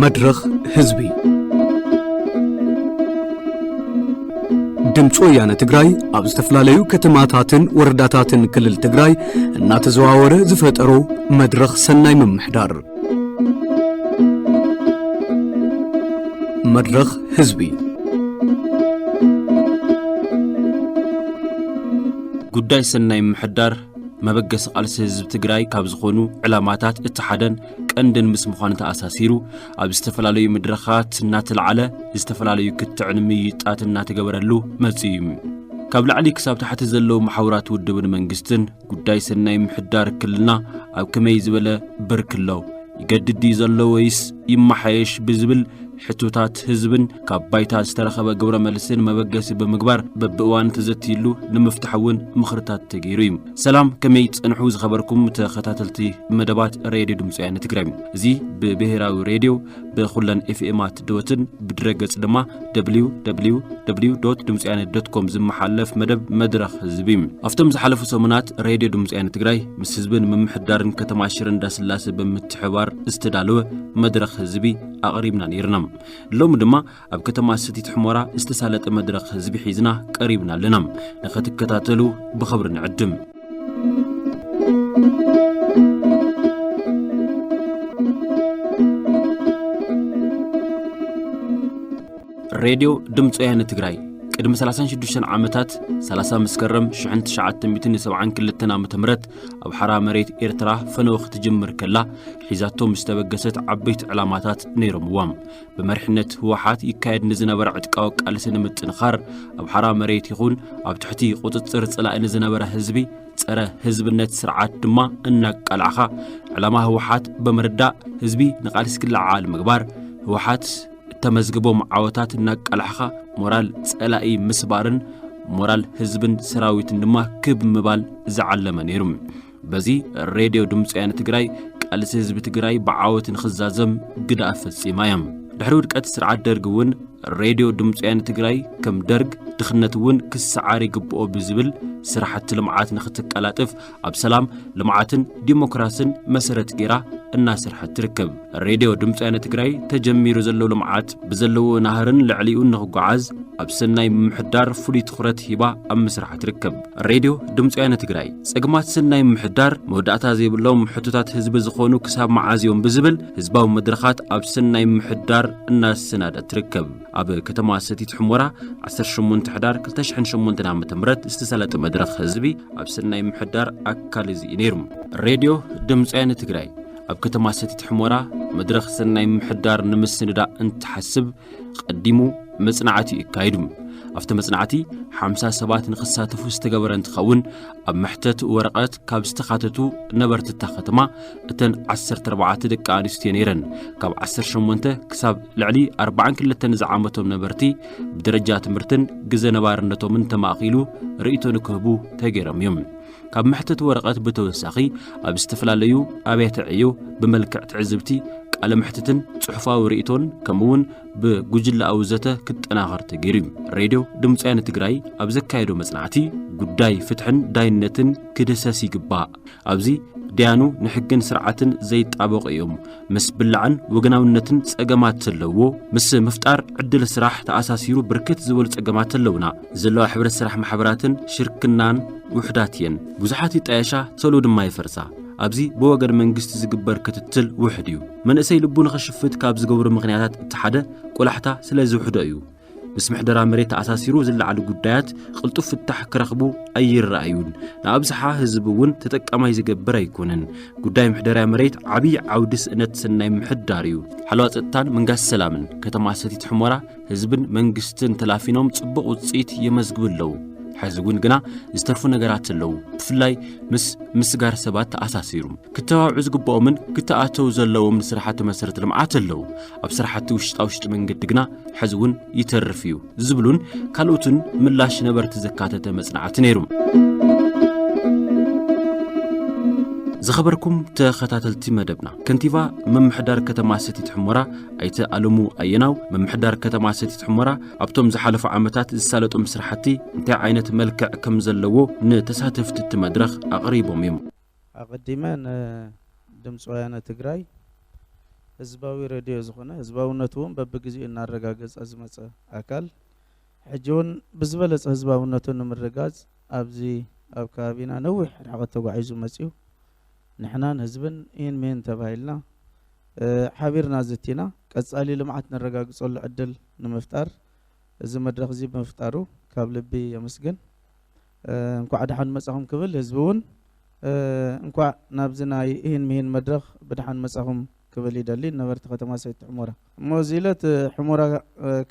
መድረኽ ህዝቢ። ድምፂ ወያነ ትግራይ ኣብ ዝተፈላለዩ ከተማታትን ወረዳታትን ክልል ትግራይ እናተዘዋወረ ዝፈጠሮ መድረኽ ሰናይ ምምሕዳር። መድረኽ ህዝቢ። ጉዳይ ሰናይ ምምሕዳር መበገሲ ቃልሲ ህዝቢ ትግራይ ካብ ዝኾኑ ዕላማታት እቲ ሓደን ቀንድን ምስ ምዃኑ ተኣሳሲሩ፣ ኣብ ዝተፈላለዩ መድረኻት እናተለዓለ፣ ዝተፈላለዩ ክትዕን ምይይጣት እናተገበረሉ መፂኡ እዩ። ካብ ላዕሊ ክሳብ ታሕቲ ዘለዉ መሓውራት ውድብን መንግስትን ጉዳይ ሰናይ ምምሕዳር ክልልና ኣብ ከመይ ዝበለ ብርኪ ኣሎ፣ ይገድድ ድዩ ዘሎ ወይስ ይመሓየሽ ብዝብል ሕቶታት ህዝብን ካብ ባይታ ዝተረኸበ ግብረ መልስን መበገሲ ብምግባር በብእዋን ተዘትይሉ ንምፍታሕ እውን ምኽርታት ተገይሩ እዩ። ሰላም፣ ከመይ ጸንሑ ዝኸበርኩም ተኸታተልቲ መደባት ሬድዮ ድምፂ ወያነ ትግራይ? እዚ ብብሄራዊ ሬድዮ ብኹለን ኤፍኤማት ዶትን ብድረገጽ ድማ ደብሊው ደብሊው ደብሊው ዶት ድምፂ ወያነ ዶት ኮም ዝመሓለፍ መደብ መድረኽ ህዝቢ። ኣብቶም ዝሓለፉ ሰሙናት ሬድዮ ድምፂ ወያነ ትግራይ ምስ ህዝብን ምምሕዳርን ከተማ ሽረ እንዳስላሴ ብምትሕባር ዝተዳለወ መድረኽ ህዝቢ ኣቕሪብና ነይርና። ሎሚ ድማ ኣብ ከተማ ሰቲት ሕሞራ ዝተሳለጠ መድረኽ ህዝቢ ሒዝና ቀሪብና ኣለና። ንኸትከታተሉ ብኽብሪ ንዕድም። ሬድዮ ድምፂ ወያነ ትግራይ ቅድሚ ሰላሳን ሽዱሽተን ዓመታት፣ ሰላሳ መስከረም ሽሕን ትሽዓተ ሚእትን ሰብዓን ክልተን ዓመተ ምህረት፣ ኣብ ሓራ መሬት ኤርትራ ፈነወ ክትጅምር ከላ፣ ሒዛቶም ዝተበገሰት ዓበይቲ ዕላማታት ነይሮምዋ። ብመሪሕነት ህወሓት ይካየድ ንዝነበረ ዕጥቃዊ ቃልሲ ንምጥንኻር፣ ኣብ ሓራ መሬት ይኹን ኣብ ትሕቲ ቁጽጽር ጸላኢ ንዝነበረ ህዝቢ፣ ጸረ ህዝብነት ስርዓት ድማ እናቃላዕኻ፣ ዕላማ ህወሓት ብምርዳእ ህዝቢ ንቃልሲ ክለዓል ምግባር፣ ህወሓት እተመዝግቦም ዓወታት እናቃላሕኻ ሞራል ጸላኢ ምስባርን ሞራል ህዝብን ሰራዊትን ድማ ክብ ምባል ዝዓለመ ነይሩ። በዚ ሬድዮ ድምፂ ወያነ ትግራይ ቃልሲ ህዝቢ ትግራይ ብዓወት ንኽዛዘም ግደ ፈጺማ እያ። ድሕሪ ውድቀት ስርዓት ደርግ እውን ሬድዮ ድምፂ ወያነ ትግራይ ከም ደርግ ድኽነት እውን ክሰዓር ይግብኦ ብዝብል ስራሕቲ ልምዓት ንኽትቀላጥፍ ኣብ ሰላም፣ ልምዓትን ዲሞክራስን መሰረት ገይራ እናሰርሐት ትርከብ። ሬድዮ ድምፂ ወያነ ትግራይ ተጀሚሩ ዘሎ ልምዓት ብዘለዎ ናህርን ልዕሊኡን ንኽጓዓዝ ኣብ ሰናይ ምምሕዳር ፍሉይ ትኹረት ሂባ ኣብ ምስራሕ ትርከብ። ሬድዮ ድምፂ ወያነ ትግራይ ጸገማት ሰናይ ምምሕዳር መወዳእታ ዘይብሎም ሕቶታት ህዝቢ ዝኾኑ ክሳብ መዓዝ እዮም ብዝብል ህዝባዊ መድረኻት ኣብ ሰናይ ምምሕዳር እናሰናደት ትርከብ። ኣብ ከተማ ሰቲት ሕሞራ ዓሰርተ ሸሞንተ ሕዳር ክልተ ሽሕን ሸሞንተን ዓመተ ምህረት ዝተሳለጠ መድረኽ ህዝቢ ኣብ ሰናይ ምምሕዳር ኣካል እዚ እዩ ነይሩ። ሬድዮ ድምፂ ወያነ ትግራይ ኣብ ከተማ ሰቲት ሕሞራ መድረኽ ሰናይ ምምሕዳር ንምስንዳእ እንትሓስብ ቀዲሙ መጽናዕቲ እዩ ኣካይዱ። ኣብቲ መጽናዕቲ ሓምሳ ሰባት ንኽሳተፉ ዝተገበረ እንትኸውን፣ ኣብ መሕተት ወረቐት ካብ ዝተኻተቱ ነበርቲ እታ ከተማ እተን ዓሰርተ ኣርባዕተ ደቂ ኣንስትዮ ነይረን። ካብ ዓሰርተ ሸሞንተ ክሳብ ልዕሊ ኣርባዓን ክልተን ዝዓመቶም ነበርቲ ብደረጃ ትምህርትን ግዘ ነባርነቶምን ተማእኺሉ ርእይቶ ንክህቡ ተገይሮም እዮም። ካብ መሕተት ወረቐት ብተወሳኺ ኣብ ዝተፈላለዩ ኣብያተ ዕዮ ብመልክዕ ትዕዝብቲ፣ ቃለ መሕትትን ጽሑፋዊ ርእይቶን ከምኡውን ብጉጅለኣዊ ዘተ ክጠናኸር ተገይሩ እዩ። ሬድዮ ድምፂ ወያነ ትግራይ ኣብ ዘካየዶ መጽናዕቲ ጉዳይ ፍትሕን ዳይነትን ክድህሰስ ይግባእ። ኣብዚ ደያኑ ንሕግን ስርዓትን ዘይጣበቑ እዮም። ምስ ብላዕን ወገናውነትን ጸገማት ዘለዎ፣ ምስ ምፍጣር ዕድል ስራሕ ተኣሳሲሩ ብርክት ዝበሉ ጸገማት ኣለውና። ዘለዋ ሕብረት ስራሕ ማሕበራትን ሽርክናን ውሕዳት እየን። ብዙሓት ይጣየሻ፣ ተሎ ድማ ይፈርሳ። ኣብዚ ብወገን መንግስቲ ዝግበር ክትትል ውሑድ እዩ። መንእሰይ ልቡ ንኸሽፍት ካብ ዝገብሩ ምኽንያታት እቲ ሓደ ቆላሕታ ስለ ዝውሕዶ እዩ። ምስ ምሕደራ መሬት ተኣሳሲሩ ዝለዓሉ ጉዳያት ቅልጡፍ ፍታሕ ክረኽቡ ኣይረኣዩን። ንኣብዝሓ ህዝቢ እውን ተጠቃማይ ዝገብር ኣይኮነን። ጉዳይ ምሕደራ መሬት ዓብዪ ዓውዲ ስእነት ሰናይ ምሕዳር እዩ። ሓለዋ ጸጥታን ምንጋስ ሰላምን ከተማ ሰቲት ሕሞራ ህዝብን መንግስትን ተላፊኖም ጽቡቕ ውጽኢት የመዝግቡ ኣለዉ። ሕዚ እውን ግና ዝተርፉ ነገራት ኣለዉ፣ ብፍላይ ምስ ምስጋር ሰባት ተኣሳሲሩ። ክተባብዑ ዝግብኦምን ክተኣተው ዘለዎም ንስራሕቲ መሰረተ ልምዓት ኣለዉ። ኣብ ስራሕቲ ውሽጣ ውሽጢ መንገዲ ግና ሕዚ እውን ይተርፍ እዩ ዝብሉን ካልኦትን ምላሽ ነበርቲ ዘካተተ መጽናዕቲ ነይሩ። ዝኸበርኩም ተኸታተልቲ መደብና፣ ከንቲባ ምምሕዳር ከተማ ሰቲት ሕሞራ ኣይተ ኣለሙ ኣየናው፣ ምምሕዳር ከተማ ሰቲት ሕሞራ ኣብቶም ዝሓለፉ ዓመታት ዝሳለጦም ስራሕቲ እንታይ ዓይነት መልክዕ ከም ዘለዎ ንተሳተፍቲ እቲ መድረኽ ኣቕሪቦም እዮም። ኣቐዲመ ንድምፂ ወያነ ትግራይ ህዝባዊ ሬድዮ ዝኾነ ህዝባውነቱ እውን በብግዜኡ እናረጋገፀ ዝመፀ ኣካል ሕጂ እውን ብዝበለፀ ህዝባውነቱ ንምርጋፅ ኣብዚ ኣብ ከባቢና ነዊሕ ርሕቀት ተጓዒዙ መፅዩ ንሕናን ህዝብን ኢን ሜን ተባሂልና ሓቢርና ዝቲና ቀፃሊ ልምዓት ነረጋግፀሉ ዕድል ንምፍጣር እዚ መድረኽ እዚ ብምፍጣሩ ካብ ልቢ የመስግን። እንኳዕ ደሓን መጻኹም ክብል ህዝቢ እውን እንኳዕ ናብዚ ናይ ኢሂን ምሂን መድረኽ ብደሓን መጻኹም ክብል ይደሊ። ነበርቲ ከተማ ሰይቲ ሕሞራ እሞ እዚ ኢለት ሕሞራ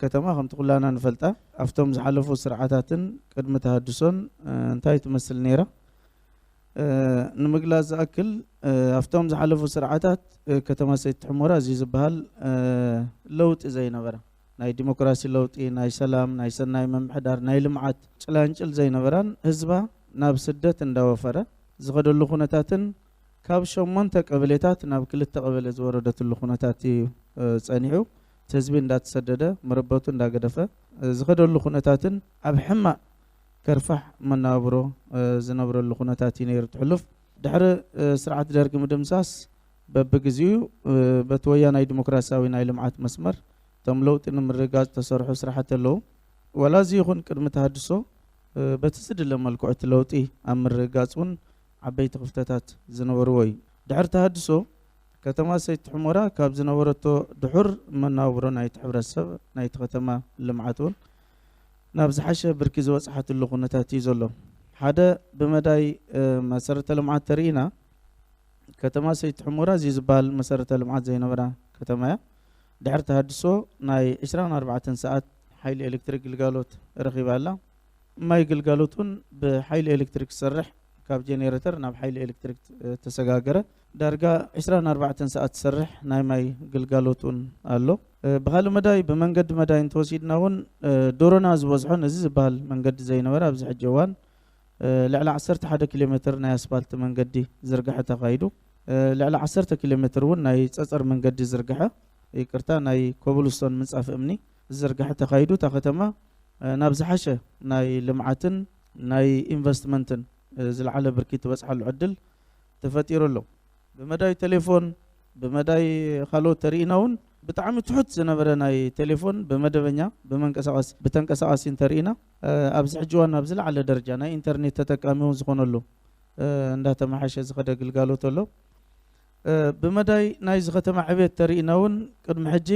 ከተማ ከምቲ ኩላና ንፈልጣ ኣብቶም ዝሓለፉ ስርዓታትን ቅድሚ ተሃድሶን እንታይ ትመስል ነይራ ንምግላጽ ዝኣክል ኣብቶም ዝሓለፉ ስርዓታት ከተማ ሰይቲ ሕሞራ እዚ ዝበሃል ለውጢ ዘይነበረ ናይ ዲሞክራሲ ለውጢ ናይ ሰላም ናይ ሰናይ ምምሕዳር ናይ ልምዓት ጭላንጭል ዘይነበራን ህዝባ ናብ ስደት እንዳወፈረ ዝኸደሉ ኩነታትን ካብ ሸሞንተ ቀበሌታት ናብ ክልተ ቀበሌ ዝወረደትሉ ኩነታት እዩ ጸኒሑ ህዝቢ እንዳተሰደደ መረበቱ እንዳገደፈ ዝኸደሉ ኩነታትን ኣብ ሕማቕ ከርፋሕ መናብሮ ዝነብረሉ ኩነታት እዩ ነይሩ ትሕሉፍ ድሕሪ ስርዓት ደርጊ ምድምሳስ በብግዚኡ በቲ ወያናይ ዲሞክራሲያዊ ናይ ልምዓት መስመር እቶም ለውጢ ንምርግጋፅ ዝተሰርሑ ስራሕቲ ኣለዉ። ዋላ እዚ ይኹን ቅድሚ ተሃድሶ በቲ ዝድለ መልክዑ እቲ ለውጢ ኣብ ምርግጋፅ እውን ዓበይቲ ክፍተታት ዝነበርዎ እዩ። ድሕሪ ተሃድሶ ከተማ ሰይቲ ሑመራ ካብ ዝነበረቶ ድሑር መናብሮ ናይቲ ሕብረተሰብ ናይቲ ከተማ ልምዓት እውን ናብ ዝሓሸ ብርኪ ዝበፅሓትሉ ኩነታት እዩ ዘሎ። ሓደ ብመዳይ መሰረተ ልምዓት ተርኢና ከተማ ሰይቲ ሑመራ እዚ ዝበሃል መሰረተ ልምዓት ዘይነበራ ከተማ እያ። ድሕሪ ተሃድሶ ናይ ዕስራን ኣርባዕተን ሰዓት ሓይሊ ኤሌክትሪክ ግልጋሎት ረኺባ ኣላ። ማይ ግልጋሎት እውን ብሓይሊ ኤሌክትሪክ ዝሰርሕ ካብ ጀኔሬተር ናብ ሓይሊ ኤሌክትሪክ ተሰጋገረ። ዳርጋ ዕስራን ኣርባዕተን ሰዓት ዝሰርሕ ናይ ማይ ግልጋሎት እውን ኣሎ። ብካልእ መዳይ ብመንገዲ መዳይ እንተወሲድና እውን ዶሮና ዝበዝሖ ነዚ ዝበሃል መንገዲ ዘይነበረ ኣብዚ ሕጂ እዋን ልዕሊ ዓሰርተ ሓደ ኪሎ ሜትር ናይ ኣስፋልት መንገዲ ዝርግሐ ተኻይዱ። ልዕሊ ዓሰርተ ኪሎ ሜትር እውን ናይ ፀፀር መንገዲ ዝርግሐ ይቅርታ ናይ ኮብልስቶን ምንፃፍ እምኒ ዝርግሐ ተኻይዱ እታ ከተማ ናብ ዝሓሸ ናይ ልምዓትን ናይ ኢንቨስትመንትን ዝለዓለ ብርኪ ትበፅሓሉ ዕድል ተፈጢሩ ኣሎ። ብመዳይ ቴሌፎን ብመዳይ ካልኦት ተርኢና እውን ብጣዕሚ ትሑት ዝነበረ ናይ ቴሌፎን ብመደበኛ ብመንቀሳቀስ ብተንቀሳቃሲ እንተርኢና ኣብዚ ሕጂ ዋን ኣብ ዝለዓለ ደረጃ ናይ ኢንተርኔት ተጠቃሚ እውን ዝኾነሉ እንዳተመሓሸ ዝኸደ ግልጋሎት ኣሎ። ብመዳይ ናይዚ ከተማ ዕቤት ተርኢና እውን ቅድሚ ሕጂ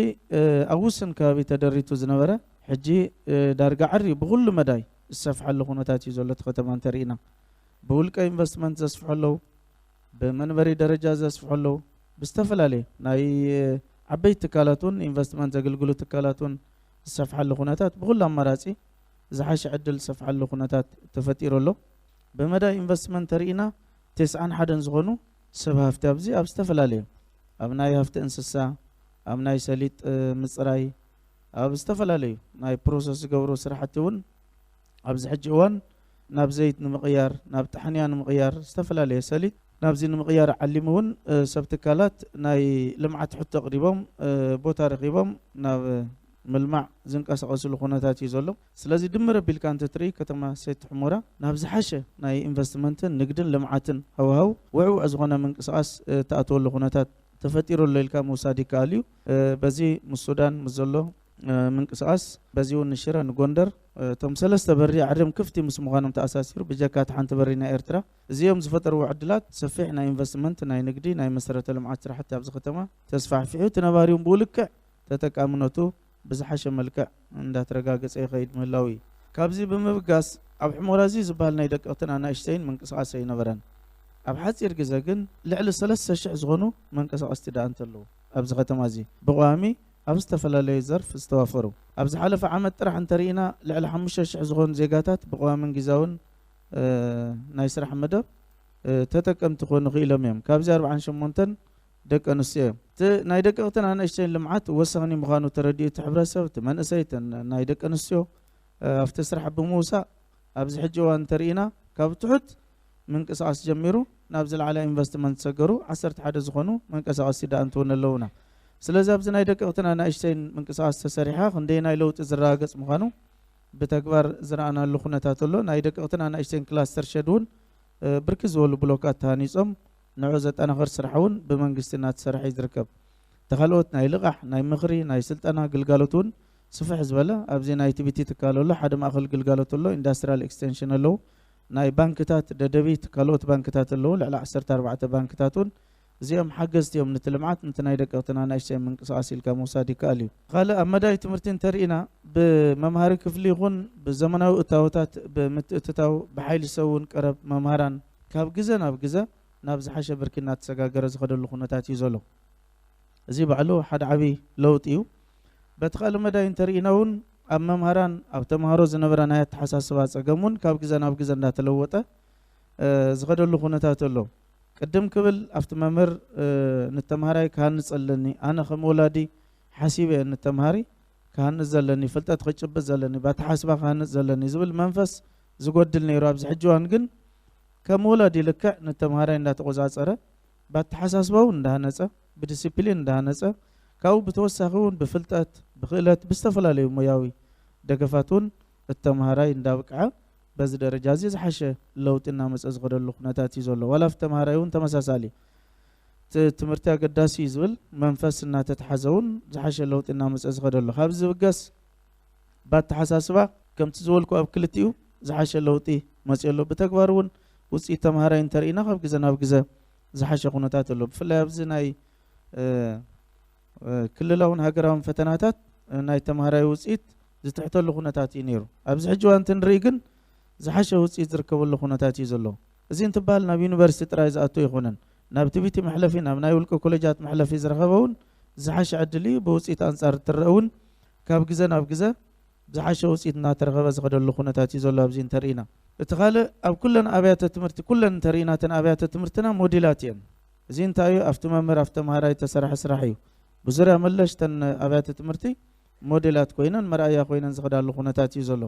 ኣብ ውስን ከባቢ ተደሪቱ ዝነበረ ሕጂ ዳርጋ ዓርዩ ብኩሉ መዳይ ዝሰፍሐሉ ኩነታት እዩ ዘሎ እቲ ከተማ እንተርኢና ብውልቀ ኢንቨስትመንት ዘስፍሑ ኣለዉ። ብመንበሪ ደረጃ ዘስፍሑ ኣለዉ። ብዝተፈላለየ ናይ ዓበይቲ ትካላት እውን ኢንቨስትመንት ዘገልግሉ ትካላት እውን ዝሰፍሓሉ ኩነታት ብኩሉ ኣማራፂ ዝሓሸ ዕድል ዝሰፍሓሉ ኩነታት ተፈጢሩ ኣሎ። ብመዳይ ኢንቨስትመንት ተርኢና ተስዓን ሓደን ዝኾኑ ሰብ ሃፍቲ ኣብዚ ኣብ ዝተፈላለዩ ኣብ ናይ ሃፍቲ እንስሳ ኣብ ናይ ሰሊጥ ምፅራይ ኣብ ዝተፈላለዩ ናይ ፕሮሰስ ዝገብሩ ስራሕቲ እውን ኣብዚ ሕጂ እዋን ናብ ዘይት ንምቕያር ናብ ጣሕንያ ንምቕያር ዝተፈላለየ ሰሊጥ ናብዚ ንምቕያር ዓሊሙ እውን ሰብ ትካላት ናይ ልምዓት ሕቶ ኣቕሪቦም ቦታ ረኺቦም ናብ ምልማዕ ዝንቀሳቐስሉ ኩነታት እዩ ዘሎ። ስለዚ ድምር ኣቢልካ እንተትርኢ ከተማ ሰይቲ ሑመራ ናብ ዝሓሸ ናይ ኢንቨስትመንትን ንግድን ልምዓትን ሃዋህው ውዕውዕ ዝኾነ ምንቅስቓስ ትኣትወሉ ኩነታት ተፈጢሩ ኣሎ ኢልካ ምውሳድ ይከኣል እዩ። በዚ ምስ ሱዳን ምስ ዘሎ ምንቅስቓስ በዚ እውን ንሽረ ንጎንደር እቶም ሰለስተ በሪ ኣዕርዮም ክፍቲ ምስ ምዃኖም ተኣሳሲሩ ብጀካ እቲ ሓንቲ በሪ ናይ ኤርትራ እዚኦም ዝፈጠርዎ ዕድላት ሰፊሕ ናይ ኢንቨስትመንት ናይ ንግዲ ናይ መሰረተ ልምዓት ስራሕቲ ኣብዚ ከተማ ተስፋሕፊሑ እቲ ነባሪውን ብኡ ልክዕ ተጠቃምነቱ ብዝሓሸ መልክዕ እንዳተረጋገፀ ይኸይድ ምህላው እዩ። ካብዚ ብምብጋስ ኣብ ሕሞራ እዚ ዝበሃል ናይ ደቀቕትን ኣናእሽተይን ምንቅስቓስ ኣይነበረን። ኣብ ሓፂር ግዘ ግን ልዕሊ ሰለስተ ሽሕ ዝኾኑ መንቀሳቐስቲ ደኣ እንተለዉ ኣብዚ ከተማ እዚ ብቐዋሚ ኣብ ዝተፈላለዩ ዘርፍ ዝተዋፈሩ ኣብ ዝሓለፈ ዓመት ጥራሕ እንተርኢና ልዕሊ ሓሙሽተ ሽሕ ዝኾኑ ዜጋታት ብቐዋምን ጊዛውን ናይ ስራሕ መደብ ተጠቀምቲ ክኾኑ ክኢሎም እዮም። ካብዚ ኣርባዓን ሸሞንተን ደቂ ኣንስትዮ እዮም። እቲ ናይ ደቀቕትን ኣናእሽተይን ልምዓት ወሳኒ ምዃኑ ተረዲኡ እቲ ሕብረተሰብ እቲ መንእሰይ እተን ናይ ደቂ ኣንስትዮ ኣብቲ ስራሕ ብምውሳእ ኣብዚ ሕጂ እዋን እንተርኢና ካብ ትሑት ምንቅስቃስ ጀሚሩ ናብ ዝለዓለ ኢንቨስትመንት ዝሰገሩ ዓሰርተ ሓደ ዝኾኑ መንቀሳቐሲ ደኣ እንትውን ኣለውና። ስለዚ ኣብዚ ናይ ደቀቕትን ኣናእሽተይን ምንቅስቃስ ተሰሪሓ ክንደየናይ ለውጢ ዝረጋገፅ ምዃኑ ብተግባር ዝረኣናሉ ኩነታት ኣሎ። ናይ ደቀቕትን ኣናእሽተይን ክላስተር ሸድ እውን ብርክት ዝበሉ ብሎካት ተሃኒፆም ንዑ ዘጠናኽር ስራሕ እውን ብመንግስቲ እናተሰርሐ እዩ ዝርከብ። ተኻልኦት ናይ ልቓሕ፣ ናይ ምኽሪ፣ ናይ ስልጠና ግልጋሎት እውን ስፍሕ ዝበለ ኣብዚ ናይ ቲ ቢ ቲ ትካል ኣሎ፣ ሓደ ማእኸል ግልጋሎት ኣሎ፣ ኢንዳስትሪያል ኤክስቴንሽን ኣለዉ፣ ናይ ባንክታት ደደቢት ካልኦት ባንክታት ኣለዉ፣ ልዕሊ ዓሰርተ ኣርባዕተ ባንክታት እውን እዚኦም ሓገዝቲ እዮም ነቲ ልምዓት፣ ነቲ ናይ ደቀቕትን ኣናእሽተይን ምንቅስቓስ ኢልካ ምውሳድ ይከኣል እዩ። ካልእ ኣብ መዳይ ትምህርቲ እንተርኢና ብመምሃሪ ክፍሊ ይኹን ብዘመናዊ እታወታት ብምትእትታው ብሓይሊ ሰብ እውን ቀረብ መምሃራን ካብ ግዘ ናብ ግዘ ናብ ዝሓሸ ብርኪ እናተሰጋገረ ዝኸደሉ ኩነታት እዩ ዘሎ። እዚ ባዕሉ ሓደ ዓብዪ ለውጢ እዩ። በቲ ካልእ መዳይ እንተርኢና እውን ኣብ መምሃራን ኣብ ተምሃሮ ዝነበረ ናይ ኣተሓሳስባ ፀገም እውን ካብ ግዘ ናብ ግዘ እንዳተለወጠ ዝኸደሉ ኩነታት ኣሎ። ቅድም ክብል ኣብቲ መምህር ንተምሃራይ ክሃንፅ ኣለኒ፣ ኣነ ከም ወላዲ ሓሲበ እየ ንተምሃሪ ክሃንፅ ዘለኒ፣ ፍልጠት ክጭብጥ ዘለኒ፣ ብኣተሓስባ ክሃንፅ ዘለኒ ዝብል መንፈስ ዝጎድል ነይሩ። ኣብዚ ሕጂ እዋን ግን ከም ወላዲ ልክዕ ንተምሃራይ እንዳተቆፃፀረ ብኣተሓሳስባ እውን እንዳሃነፀ ብዲሲፕሊን እንዳሃነፀ ካብኡ ብተወሳኺ እውን ብፍልጠት ብክእለት ብዝተፈላለዩ ሞያዊ ደገፋት እውን እቲ ተምሃራይ እንዳብቅዐ በዚ ደረጃ እዚ ዝሓሸ ለውጢ እናመፀ ዝኸደሉ ኩነታት እዩ ዘሎ። ዋላ ኣብቲ ተምሃራይ እውን ተመሳሳሊ እቲ ትምህርቲ ኣገዳሲ እዩ ዝብል መንፈስ እናተተሓዘ እውን ዝሓሸ ለውጢ እናመፀ ዝኸደሉ። ካብዚ ዝብገስ ብኣተሓሳስባ ከምቲ ዝበልኩ ኣብ ክልቲኡ ዝሓሸ ለውጢ መፅኡ ኣሎ። ብተግባር እውን ውፅኢት ተምሃራይ እንተርኢና ካብ ግዘ ናብ ግዘ ዝሓሸ ኩነታት ኣሎ። ብፍላይ ኣብዚ ናይ ክልላውን ሃገራውን ፈተናታት ናይ ተምሃራይ ውፅኢት ዝትሕተሉ ኩነታት እዩ ነይሩ። ኣብዚ ሕጂ እዋን እንትንርኢ ግን ዝሓሸ ውፅኢት ዝርከበሉ ኩነታት እዩ ዘሎ። እዚ እንትበሃል ናብ ዩኒቨርሲቲ ጥራይ ዝኣቱ ኣይኮነን። ናብ ቲ ቢ ቲ መሕለፊ፣ ናብ ናይ ውልቀ ኮሌጃት መሕለፊ ዝረኸበ እውን ዝሓሸ ዕድል እዩ። ብውፅኢት ኣንፃር እትረአ እውን ካብ ግዘ ናብ ግዘ ዝሓሸ ውፅኢት እናተረኸበ ዝኸደሉ ኩነታት እዩ ዘሎ። ኣብዚ እንተርኢና እቲ ካልእ ኣብ ኩለን ኣብያተ ትምህርቲ፣ ኩለን እንተርኢና እተን ኣብያተ ትምህርትና ሞዴላት እየን። እዚ እንታይ እዩ? ኣብቲ መምህር ኣብቲ ተምሃራይ ዝተሰርሐ ስራሕ እዩ። ብዙርያ መለሽ እተን ኣብያተ ትምህርቲ ሞዴላት ኮይነን መርኣያ ኮይነን ዝኸዳሉ ኩነታት እዩ ዘሎ።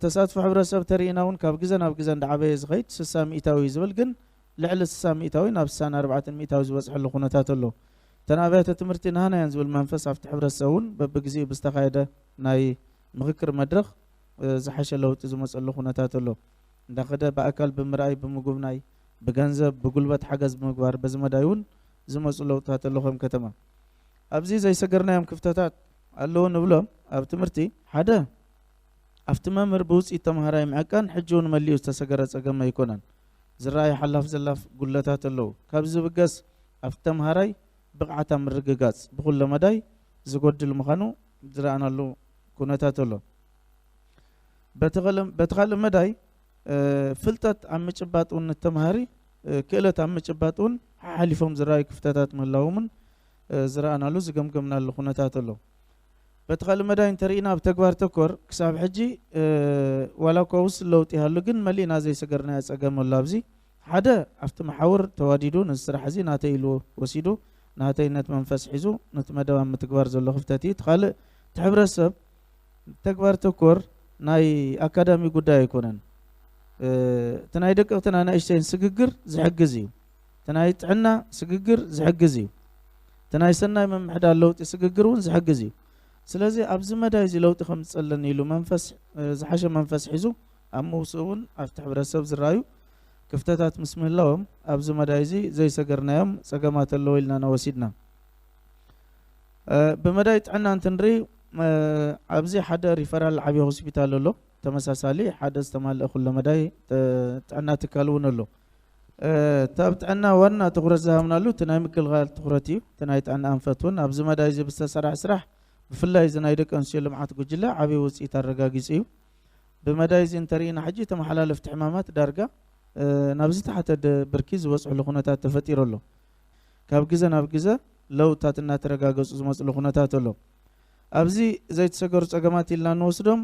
ተሳትፎ ሕብረተሰብ ተርኢና እውን ካብ ግዘ ናብ ግዘ እንዳዓበየ ዝኸይድ ስሳ ሚእታዊ እዩ ዝብል ግን ልዕሊ ስሳ ሚእታዊ ናብ ስሳን ኣርባዕተን ሚእታዊ ዝበፅሐሉ ኩነታት ኣሎ። እተን ኣብያተ ትምህርቲ ናህና እየን ዝብል መንፈስ ኣብቲ ሕብረተሰብ እውን በብግዜኡ ብዝተኻየደ ናይ ምኽክር መድረኽ ዝሓሸ ለውጢ ዝመፀሉ ኩነታት ኣሎ። እንዳኸደ ብኣካል ብምርኣይ ብምጉብናይ ብገንዘብ ብጉልበት ሓገዝ ብምግባር በዚ መዳይ እውን ዝመፁ ለውጥታት ኣሎ። ከም ከተማ ኣብዚ ዘይሰገርናዮም ክፍተታት ኣለዉ ንብሎም ኣብ ትምህርቲ ሓደ ኣብቲ መምህር ብውፅኢት ተምሃራይ ምዕቃን ሕጂ እውን መሊኡ ዝተሰገረ ፀገም ኣይኮነን። ዝረኣዩ ሓላፍ ዘላፍ ጉድለታት ኣለዉ። ካብዚ ዝብገስ ኣብቲ ተምሃራይ ብቕዓት ኣብ ምርግጋፅ ብኩለ መዳይ ዝጎድል ምዃኑ ዝረኣናሉ ኩነታት ኣሎ። በቲ ካልእ መዳይ ፍልጠት ኣብ ምጭባጥ እውን ንተምሃሪ ክእለት ኣብ ምጭባጥ እውን ሓሓሊፎም ዝረኣዩ ክፍተታት ምህላዎምን ዝረኣናሉ ዝገምገምናሉ ኩነታት ኣሎ። በቲ ካልእ መዳይ እንተርኢና ኣብ ተግባር ተኮር ክሳብ ሕጂ ዋላ እኳ ውስን ለውጢ ይሃሉ ግን መሊእና ዘይሰገርናዮ ፀገም ኣሎ። ኣብዚ ሓደ ኣብቲ መሓውር ተዋዲዱ ነዚ ስራሕ እዚ ናተይ ኢሉ ወሲዱ ናተይነት መንፈስ ሒዙ ነቲ መደብ ኣብ ምትግባር ዘሎ ክፍተት እዩ። እቲ ካልእ እቲ ሕብረተሰብ ተግባር ተኮር ናይ ኣካዳሚ ጉዳይ ኣይኮነን። እቲ ናይ ደቀቕትን ኣናእሽተይን ስግግር ዝሕግዝ እዩ። እቲ ናይ ጥዕና ስግግር ዝሕግዝ እዩ። እቲ ናይ ሰናይ ምምሕዳር ለውጢ ስግግር እውን ዝሕግዝ እዩ። ስለዚ ኣብዚ መዳይ እዚ ለውጢ ከምፅእ ኣለኒ ኢሉ መንፈስ ዝሓሸ መንፈስ ሒዙ ኣብ ምውስኡ እውን ኣብቲ ሕብረተሰብ ዝረኣዩ ክፍተታት ምስ ምህላዎም ኣብዚ መዳይ እዚ ዘይሰገርናዮም ፀገማት ኣለዎ ኢልና ኢና ወሲድና። ብመዳይ ጥዕና እንትንርኢ ኣብዚ ሓደ ሪፈራል ዓብዪ ሆስፒታል ኣሎ። ተመሳሳሊ ሓደ ዝተማልአ ኩለ መዳይ ጥዕና ትካል እውን ኣሎ። እቲ ኣብ ጥዕና ዋና ትኹረት ዝሃብናሉ እቲ ናይ ምክልኻል ትኹረት እዩ። እቲ ናይ ጥዕና ኣንፈት እውን ኣብዚ መዳይ እዚ ብዝተሰርሐ ስራሕ ብፍላይ እዚ ናይ ደቂ ኣንስትዮ ልምዓት ጉጅለ ዓብዪ ውፅኢት ኣረጋጊፁ እዩ። ብመዳይ እዚ እንተርኢና ሕጂ ተመሓላለፍቲ ሕማማት ዳርጋ ናብ ዝተሓተ ብርኪ ዝበፅሕሉ ኩነታት ተፈጢሩ ኣሎ። ካብ ግዘ ናብ ግዘ ለውጥታት እናተረጋገፁ ዝመፅሉ ኩነታት ኣሎ። ኣብዚ ዘይተሰገሩ ፀገማት ኢልና እንወስዶም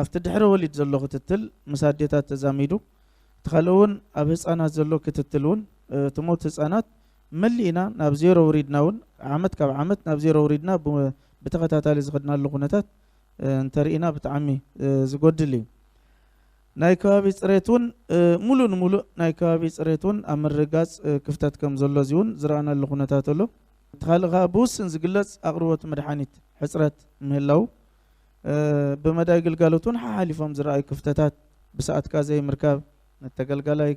ኣብቲ ድሕረ ወሊድ ዘሎ ክትትል ምስ ኣዴታት ተዛሚዱ እቲ ካልእ እውን ኣብ ህፃናት ዘሎ ክትትል እውን እቲ ሞት ህፃናት መሊእና ናብ ዜሮ ውሪድና እውን ዓመት ካብ ዓመት ናብ ዜሮ ውሪድና ብተኸታታሊ ዝኸድናሉ ኩነታት እንተርኢና ብጣዕሚ ዝጎድል እዩ። ናይ ከባቢ ፅሬት እውን ሙሉእ ንሙሉእ ናይ ከባቢ ፅሬት እውን ኣብ ምርጋፅ ክፍተት ከም ዘሎ እዚ እውን ዝረኣናሉ ኩነታት ኣሎ። እቲ ካልእ ከዓ ብውስን ዝግለፅ ኣቕርቦት መድሓኒት ሕፅረት ምህላው ብመዳይ ግልጋሎት እውን ሓሓሊፎም ዝረኣዩ ክፍተታት ብሰዓትካ ዘይምርካብ ንተገልጋላይ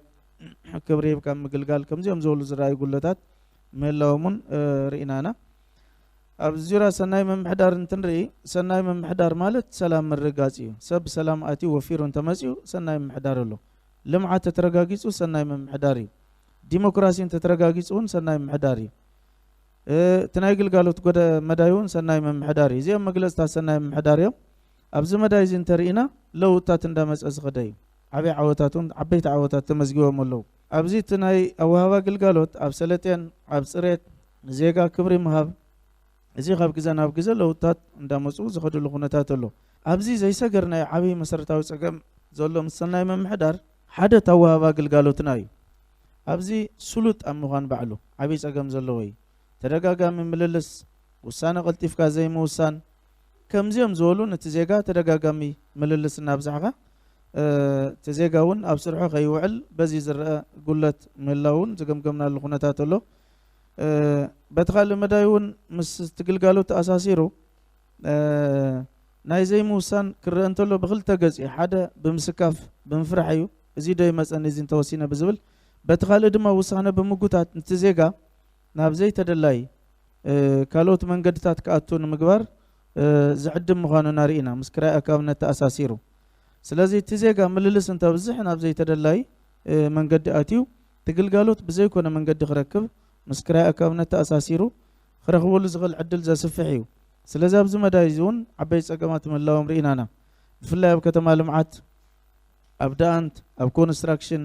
ክብሪ ሂብካ ምግልጋል፣ ከምዚኦም ዝበሉ ዝረኣዩ ጉለታት ምህላዎም እውን ርኢናና። ኣብ ዙርያ ሰናይ ምምሕዳር እንትንርኢ፣ ሰናይ ምምሕዳር ማለት ሰላም ምርጋፅ እዩ። ሰብ ሰላም ኣትዩ ወፊሩ እንተመፅኡ ሰናይ ምምሕዳር ኣሎ። ልምዓት ተተረጋጊፁ ሰናይ ምምሕዳር እዩ። ዲሞክራሲ እንተተረጋጊፁ እውን ሰናይ ምምሕዳር እዩ። እቲ ናይ ግልጋሎት ጎደ መዳይ እውን ሰናይ ምምሕዳር እዩ። እዚኦም መግለፅታት ሰናይ ምምሕዳር እዮም። ኣብዚ መዳይ እዚ እንተርኢና ለውጥታት እንዳመፀ ዝኸደ እዩ። ዓበይ ዓወታት እውን ዓበይቲ ዓወታት ተመዝጊቦም ኣለዉ። ኣብዚ እቲ ናይ ኣወሃባ ግልጋሎት ኣብ ሰለጤን ኣብ ፅሬት ንዜጋ ክብሪ ምሃብ፣ እዚ ካብ ግዘ ናብ ግዘ ለውጥታት እንዳመፁ ዝኸድሉ ኩነታት ኣሎ። ኣብዚ ዘይሰገር ናይ ዓብይ መሰረታዊ ፀገም ዘሎ ምስ ሰናይ ምምሕዳር ሓደ እቲ ኣወሃባ ግልጋሎትና እዩ። ኣብዚ ስሉጥ ኣብ ምዃን ባዕሉ ዓብይ ፀገም ዘለዎ እዩ። ተደጋጋሚ ምልልስ፣ ውሳነ ቀልጢፍካ ዘይምውሳን፣ ከምዚኦም ዝበሉ ነቲ ዜጋ ተደጋጋሚ ምልልስ እናብዛሕካ እቲ ዜጋ እውን ኣብ ስርሑ ከይውዕል በዚ ዝረአ ጉለት ምህላው እውን ዝገምገምናሉ ኩነታት ኣሎ። በቲ ካልእ መዳይ እውን ምስ እቲ ግልጋሎት ተኣሳሲሩ ናይ ዘይምውሳን ክረአ እንተሎ ብክልተ ገፅ እዩ። ሓደ ብምስካፍ ብምፍራሕ እዩ። እዚ ዶ ይመፀኒ እዚ እንተወሲነ ብዝብል፣ በቲ ካልእ ድማ ውሳነ ብምጉታት ነቲ ዜጋ ናብ ዘይተደላይ ካልኦት መንገድታት ክኣቱ ንምግባር ዝዕድም ምዃኑ ናርኢና ምስ ክራይ ኣካብነት ተኣሳሲሩ። ስለዚ እቲ ዜጋ ምልልስ እንተብዝሕ ናብ ዘይተደላይ መንገዲ ኣትዩ እቲ ግልጋሎት ብዘይኮነ መንገዲ ክረክብ ምስ ክራይ ኣካብነት ተኣሳሲሩ ክረኽበሉ ዝኽእል ዕድል ዘስፍሕ እዩ። ስለዚ ኣብዚ መዳይ እዚ እውን ዓበይ ፀገማት ምህላዎም ርኢናና። ብፍላይ ኣብ ከተማ ልምዓት፣ ኣብ ደኣንት፣ ኣብ ኮንስትራክሽን፣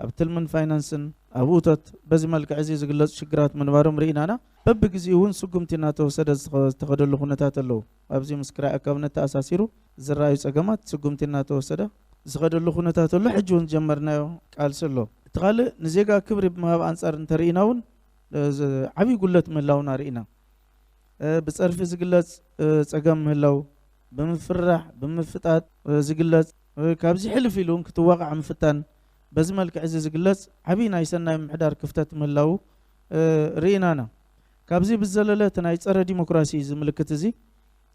ኣብ ትልምን ፋይናንስን፣ ኣብ እቶት በዚ መልክዕ እዚ ዝግለፁ ሽግራት ምንባሮም ርኢናና። በብግዚኡ እውን ስጉምቲ እናተወሰደ ዝተኸደሉ ኩነታት ኣለዉ። ኣብዚ ምስ ክራይ ኣካብነት ተኣሳሲሩ ዝረኣዩ ፀገማት ስጉምቲ እናተወሰደ ዝኸደሉ ኩነታት ኣሎ። ሕጂ እውን ዝጀመርናዮ ቃልሲ ኣሎ። እቲ ካልእ ንዜጋ ክብሪ ብምሃብ ኣንፃር እንተርኢና እውን ዓብዪ ጉለት ምህላውና ርኢና። ብፀርፊ ዝግለፅ ፀገም ምህላው፣ ብምፍራሕ ብምፍጣጥ ዝግለፅ፣ ካብዚ ሕልፍ ኢሉ እውን ክትዋቃዕ ምፍታን፣ በዚ መልክዕ እዚ ዝግለፅ ዓብዪ ናይ ሰናይ ምምሕዳር ክፍተት ምህላው ርኢናና። ካብዚ ብዘለለ እቲ ናይ ፀረ ዲሞክራሲ ዝምልክት እዚ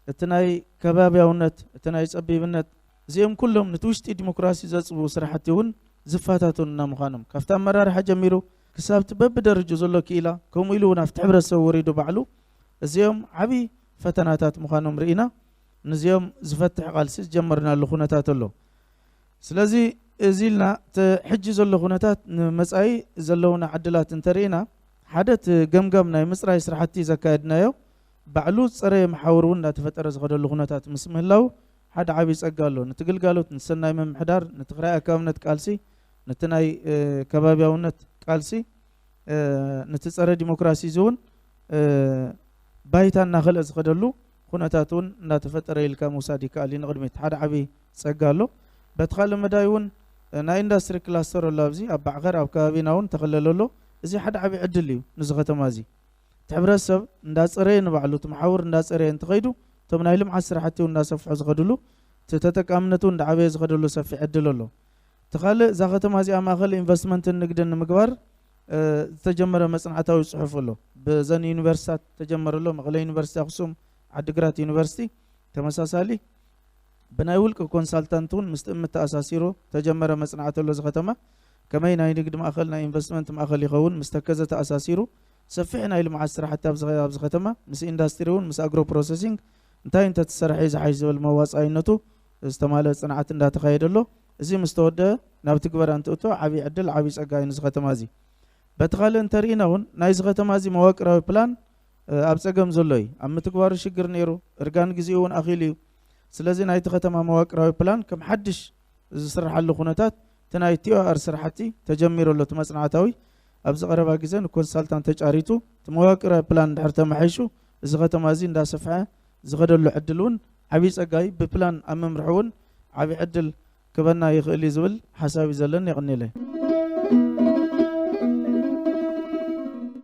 እቲ ናይ ከባቢያውነት፣ እቲ ናይ ፀቢብነት፣ እዚኦም ኩሎም ነቲ ውሽጢ ዲሞክራሲ ዘፅቡ ስራሕቲ እውን ዝፈታተኑና ምዃኖም፣ ካብቲ ኣመራርሓ ጀሚሩ ክሳብ እቲ በብደረጃ ዘሎ ክኢላ፣ ከምኡ ኢሉ እውን ኣብቲ ሕብረተሰብ ወሪዱ ባዕሉ እዚኦም ዓብዪ ፈተናታት ምዃኖም ርኢና፣ ንዚኦም ዝፈትሕ ቃልሲ ዝጀመርናሉ ኩነታት ኣሎ። ስለዚ እዚ ኢልና እቲ ሕጂ ዘሎ ኩነታት ንመጻኢ ዘለውና ዕድላት እንተርኢና፣ ሓደ እቲ ገምጋም ናይ ምጽራይ ስራሕቲ ዘካየድናዮ ባዕሉ ዝጸረየ መሓውር እውን እንዳተፈጠረ ዝኸደሉ ኩነታት ምስ ምህላው ሓደ ዓብዪ ጸጋ ኣሎ። ነቲ ግልጋሎት፣ ንሰናይ ምምሕዳር፣ ነቲ ክራይ ኣካብነት ቃልሲ፣ ነቲ ናይ ከባቢያውነት ቃልሲ፣ ነቲ ጸረ ዲሞክራሲ እዚ እውን ባይታ እናኸልአ ዝኸደሉ ኩነታት እውን እናተፈጠረ ኢልካ ምውሳድ ይከኣል እዩ። ንቕድሚት ሓደ ዓብዪ ጸጋ ኣሎ። በቲ ካልእ መዳይ እውን ናይ ኢንዳስትሪ ክላስተር ኣሎ። ኣብዚ ኣብ ባዕኸር ኣብ ከባቢና እውን ተኸለለ ኣሎ። እዚ ሓደ ዓብዪ ዕድል እዩ ንዚ ከተማ እዚ። እቲ ሕብረተሰብ እንዳፀረየ ንባዕሉ እቲ መሓውር እንዳፀረየ እንትኸይዱ እቶም ናይ ልምዓት ስራሕቲ እውን እንዳሰፍሑ ዝኸድሉ እቲ ተጠቃምነቱ እንዳዓበየ ዝኸደሉ ሰፊሕ ዕድል ኣሎ። እቲ ካልእ እዛ ከተማ እዚኣ ማእኸል ኢንቨስትመንትን ንግድን ንምግባር ዝተጀመረ መፅናዕታዊ ፅሑፍ ኣሎ። ብዘን ዩኒቨርሲታት ተጀመረ ኣሎ። መቐለ ዩኒቨርሲቲ ኣክሱም፣ ዓዲግራት ዩኒቨርሲቲ ተመሳሳሊ ብናይ ውልቂ ኮንሳልታንት እውን ምስ ትእምት ተኣሳሲሩ ተጀመረ መፅናዕቲ ኣሎ። እዚ ከተማ ከመይ ናይ ንግድ ማእኸል ናይ ኢንቨስትመንት ማእኸል ይኸውን ምስ ተከዘ ተኣሳሲሩ ሰፊሕ ናይ ልምዓት ስራሕቲ ኣብዚ ኣብዚ ከተማ ምስ ኢንዳስትሪ እውን ምስ ኣግሮ ፕሮሰሲንግ እንታይ እንተተሰርሐ እዩ ዝሓይሽ ዝብል መዋፃኢነቱ ዝተማለአ ፅንዓት እንዳተኻየደ ኣሎ። እዚ ምስ ተወደአ ናብ ትግበራ እንትእቶ ዓብዪ ዕድል ዓብዪ ፀጋ እዩ ንዚ ከተማ እዚ። በቲ ካልእ እንተርኢና እውን ናይዚ ከተማ እዚ መዋቅራዊ ፕላን ኣብ ፀገም ዘሎ እዩ። ኣብ ምትግባሩ ሽግር ነይሩ፣ እርጋን ግዜኡ እውን ኣኺሉ እዩ። ስለዚ ናይቲ ከተማ መዋቅራዊ ፕላን ከም ሓድሽ ዝስርሓሉ ኩነታት እቲ ናይ ቲ ኦ ኣር ስራሕቲ ተጀሚሩ ኣሎ። እቲ መፅናዕታዊ ኣብዚ ቀረባ ግዜ ንኮንሳልታንት ተጫሪቱ እቲ መዋቅራዊ ፕላን እንድሕር ተማሒሹ እዚ ከተማ እዚ እንዳሰፍሐ ዝኸደሉ ዕድል እውን ዓብዪ ፀጋ እዩ። ብፕላን ኣብ ምምርሑ እውን ዓብዪ ዕድል ክበና ይኽእል እዩ ዝብል ሓሳብ እዩ ዘለኒ። የቐንየለይ።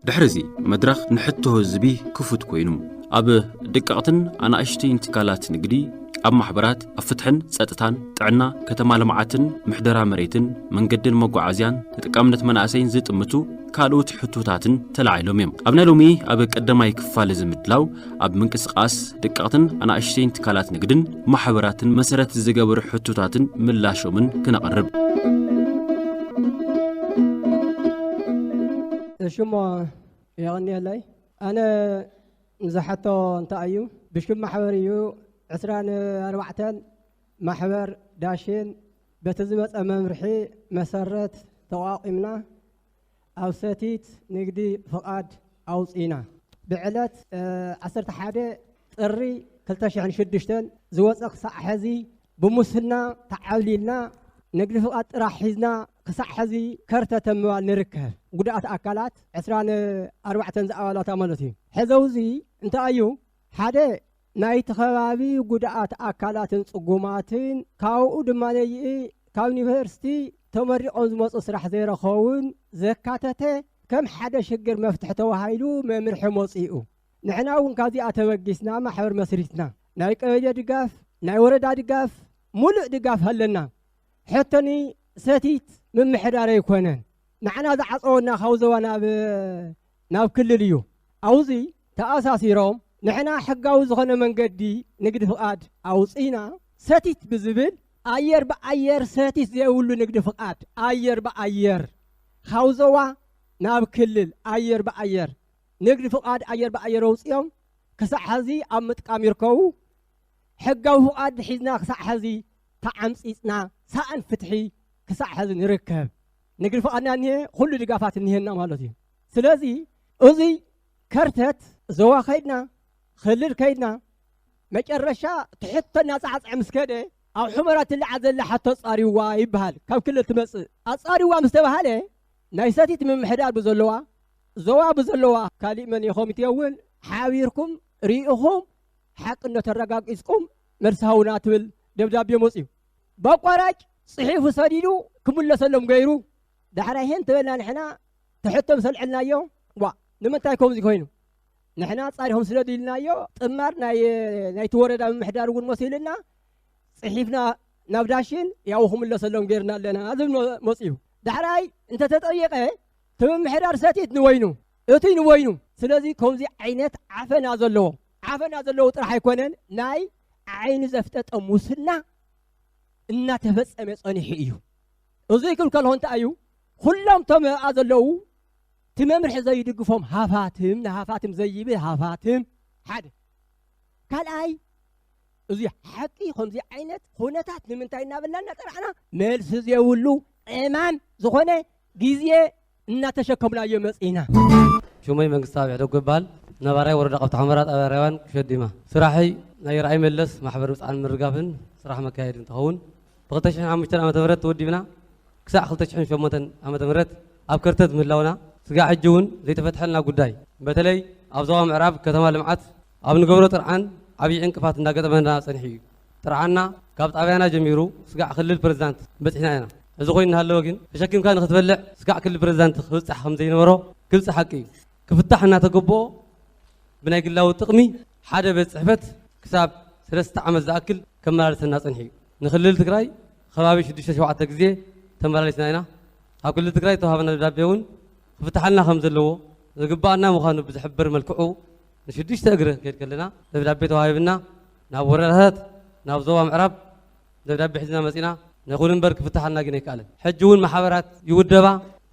ድሕሪ እዚ መድረኽ ንሕቶ ህዝቢ ክፉት ኮይኑ ኣብ ደቀቕትን ኣናእሽተይን ትካላት ንግዲ፣ ኣብ ማሕበራት፣ ኣብ ፍትሕን ጸጥታን፣ ጥዕና፣ ከተማ ልምዓትን ምሕደራ መሬትን መንገድን መጓዓዝያን ተጠቃምነት መናእሰይን ዝጥምቱ ካልኦት ሕቶታትን ተላዒሎም እዮም። ኣብ ናይ ሎሚ ኣብ ቀዳማይ ክፋል እዚ ምድላው ኣብ ምንቅስቓስ ደቀቕትን ኣናእሽተይን ትካላት ንግድን ማሕበራትን መሰረት ዝገበሩ ሕቶታትን ምላሾምን ክነቕርብ። ሽሞ የቐንየለይ። ኣነ ንዝሓቶ እንታይ እዩ፣ ብሽም ማሕበር እዩ። ዕስራን ኣርባዕተን ማሕበር ዳሽን በቲ ዝመጸ መምርሒ መሰረት ተቋቒምና ኣብ ሰቲት ንግዲ ፍቓድ ኣውጺና። ብዕለት ዓሰርተ ሓደ ጥሪ ክልተ ሽሕን ሽዱሽተን ዝወጸ ክሳዕ ሕዚ ብሙስና ተዓብሊልና ንግዲ ፍቓድ ጥራሕ ሒዝና ክሳዕ ሕዚ ከርተት ኣብ ምባል ንርከብ። ጉድኣት ኣካላት ዕስራን ኣርባዕተን ዝኣባላታ ማለት እዩ። ሕዚ እዚ እንታይ እዩ? ሓደ ናይቲ ከባቢ ጉድኣት ኣካላትን ጽጉማትን ካብኡ ድማ ነይኢ ካብ ዩኒቨርሲቲ ተመሪቖም ዝመጹ ስራሕ ዘይረኸቡን ዘካተተ ከም ሓደ ሽግር መፍትሒ ተባሂሉ መምርሒ መጺኡ። ንሕና እውን ካብዚኣ ተበጊስና ማሕበር መስሪትና ናይ ቀበሌ ድጋፍ ናይ ወረዳ ድጋፍ ሙሉእ ድጋፍ ኣለና። ሕቶኒ ሰቲት ምምሕዳር ኣይኮነን ንዓና ዝዓጸወና ካብ ዞባ ናብ ናብ ክልል እዩ። ኣውዚ ተኣሳሲሮም ንሕና ሕጋዊ ዝኾነ መንገዲ ንግዲ ፍቓድ ኣውጺና ሰቲት ብዝብል ኣየር ብኣየር ሰቲት ዘይብሉ ንግዲ ፍቓድ ኣየር ብኣየር ካብ ዞባ ናብ ክልል ኣየር ብኣየር ንግዲ ፍቓድ ኣየር ብኣየር ኣውጺኦም ክሳዕ ሕዚ ኣብ ምጥቃም ይርከቡ። ሕጋዊ ፍቓድ ሒዝና ክሳዕ ሕዚ ተዓምጺጽና ሳእን ፍትሒ ክሳዕ ሕዚ ንርከብ። ንግዲ ፍቓድና እኒሀ፣ ኩሉ ድጋፋት እኒሀና ማለት እዩ። ስለዚ እዚ ከርተት ዞባ ከይድና ክልል ከይድና መጨረሻ ትሕቶ እናጻዕጸዐ ምስ ከደ ኣብ ሑመራ ትልዓ ዘላ ሕቶ ኣጻሪዋ ይበሃል። ካብ ክልል ትመጽእ ኣጻሪዋ ምስ ተባሃለ ናይ ሰቲት ምምሕዳር ብዘለዋ ዞባ ብዘለዋ ካሊእ መን ኮሚቴ እውን ሓቢርኩም ርኢኹም ሓቅነቱ ኣረጋጊጽኩም መልሲ ሃቡና ትብል ደብዳቤ መጽዩ። በቋራጭ ጽሒፉ ሰዲዱ ክምለሰሎም ገይሩ ዳሕራይ ሄን ተበልና ንሕና ትሕቶ ምስ ኣልዐልናዮ ዋ ንምንታይ ከምዚ ኮይኑ ንሕና ጻሪኹም ስደዱ ኢልናዮ ጥማር ናይ ናይቲ ወረዳ ምምሕዳር እውን መሲልና ጽሒፍና ናብ ዳሽን ያው ክምለሰሎም ገይርና ኣለና ዝብል መ- መጽዩ። ዳሕራይ እንተተጠየቀ እቲ ምምሕዳር ሰቲት ንወይኑ እቱይ ንወይኑ ስለዚ ከምዚ ዓይነት ዓፈና ዘለዎ ዓፈና ዘለዎ ጥራሕ ኣይኮነን ናይ ዓይኒ ዘፍጠጠ ሙስና እናተፈጸመ ጸኒሑ እዩ። እዙይ ክብል ከልሆ እንታይ እዩ ኩሎም ቶም ኣብኣ ዘለዉ እቲ መምርሒ ዘይድግፎም ሃፋትም ንሃፋትም ዘይብል ሃፋትም ሓደ ካልኣይ እዚ ሓቂ ከምዚ ዓይነት ኩነታት ንምንታይ እናበልና እናጠራዕና መልሲ ዘይብሉ ዕማም ዝኾነ ግዜ እናተሸከምናዮ መፂና። ሽሞይ መንግስቲ ኣብ ሕደጎ ይበሃል። ነባራይ ወረዳ ቀብቲ ሓመራ ጣብያ ራይዋን ሸዲማ። ስራሐይ ናይ ርኣይ መለስ ማሕበር ምፅዓን ምርጋፍን ስራሕ መካየዲ እንትኸውን ብ ክልተ ሽሕን ሓሙሽተን ዓመተ ምህረት ተወዲብና ክሳዕ ክልተ ሽሕን ሸሞንተን ዓመተ ምህረት ኣብ ከርተት ምህላውና ስጋዕ ሕጂ እውን ዘይተፈትሐልና ጉዳይ በተለይ ኣብ ዞባ ምዕራብ ከተማ ልምዓት ኣብ ንገብሮ ጥርዓን ዓብዪ ዕንቅፋት እንዳገጠመና ፀኒሑ እዩ። ጥርዓንና ካብ ጣብያና ጀሚሩ ስጋዕ ክልል ፕሬዝዳንት በፂሕና ኢና። እዚ ኮይኑ እናሃለወ ግን ተሸኪምካ ንክትበልዕ ስጋዕ ክልል ፕሬዝዳንት ክብፃሕ ከምዘይነበሮ ግልፂ ሓቂ እዩ። ክፍታሕ እናተገበኦ ብናይ ግላዊ ጥቕሚ ሓደ ቤት ፅሕፈት ክሳብ ሰለስተ ዓመት ዝኣክል ከመላልሰና ፀኒሑ እዩ። ንክልል ትግራይ ከባቢ ሽዱሽተ ሸውዓተ ግዜ ተመላሊስና ኢና። ኣብ ክልል ትግራይ ዝተዋሃበና ደብዳቤ እውን ክፍትሓልና ከም ዘለዎ ዝግባኣና ምዃኑ ብዝሕብር መልክዑ ንሽዱሽተ እግሪ ከይድ ከለና ደብዳቤ ተዋሂብና ናብ ወረዳታት ናብ ዞባ ምዕራብ ደብዳቤ ሒዝና መፂና ነኹን እምበር ክፍትሓልና ግን ኣይከኣለን። ሕጂ እውን ማሕበራት ይውደባ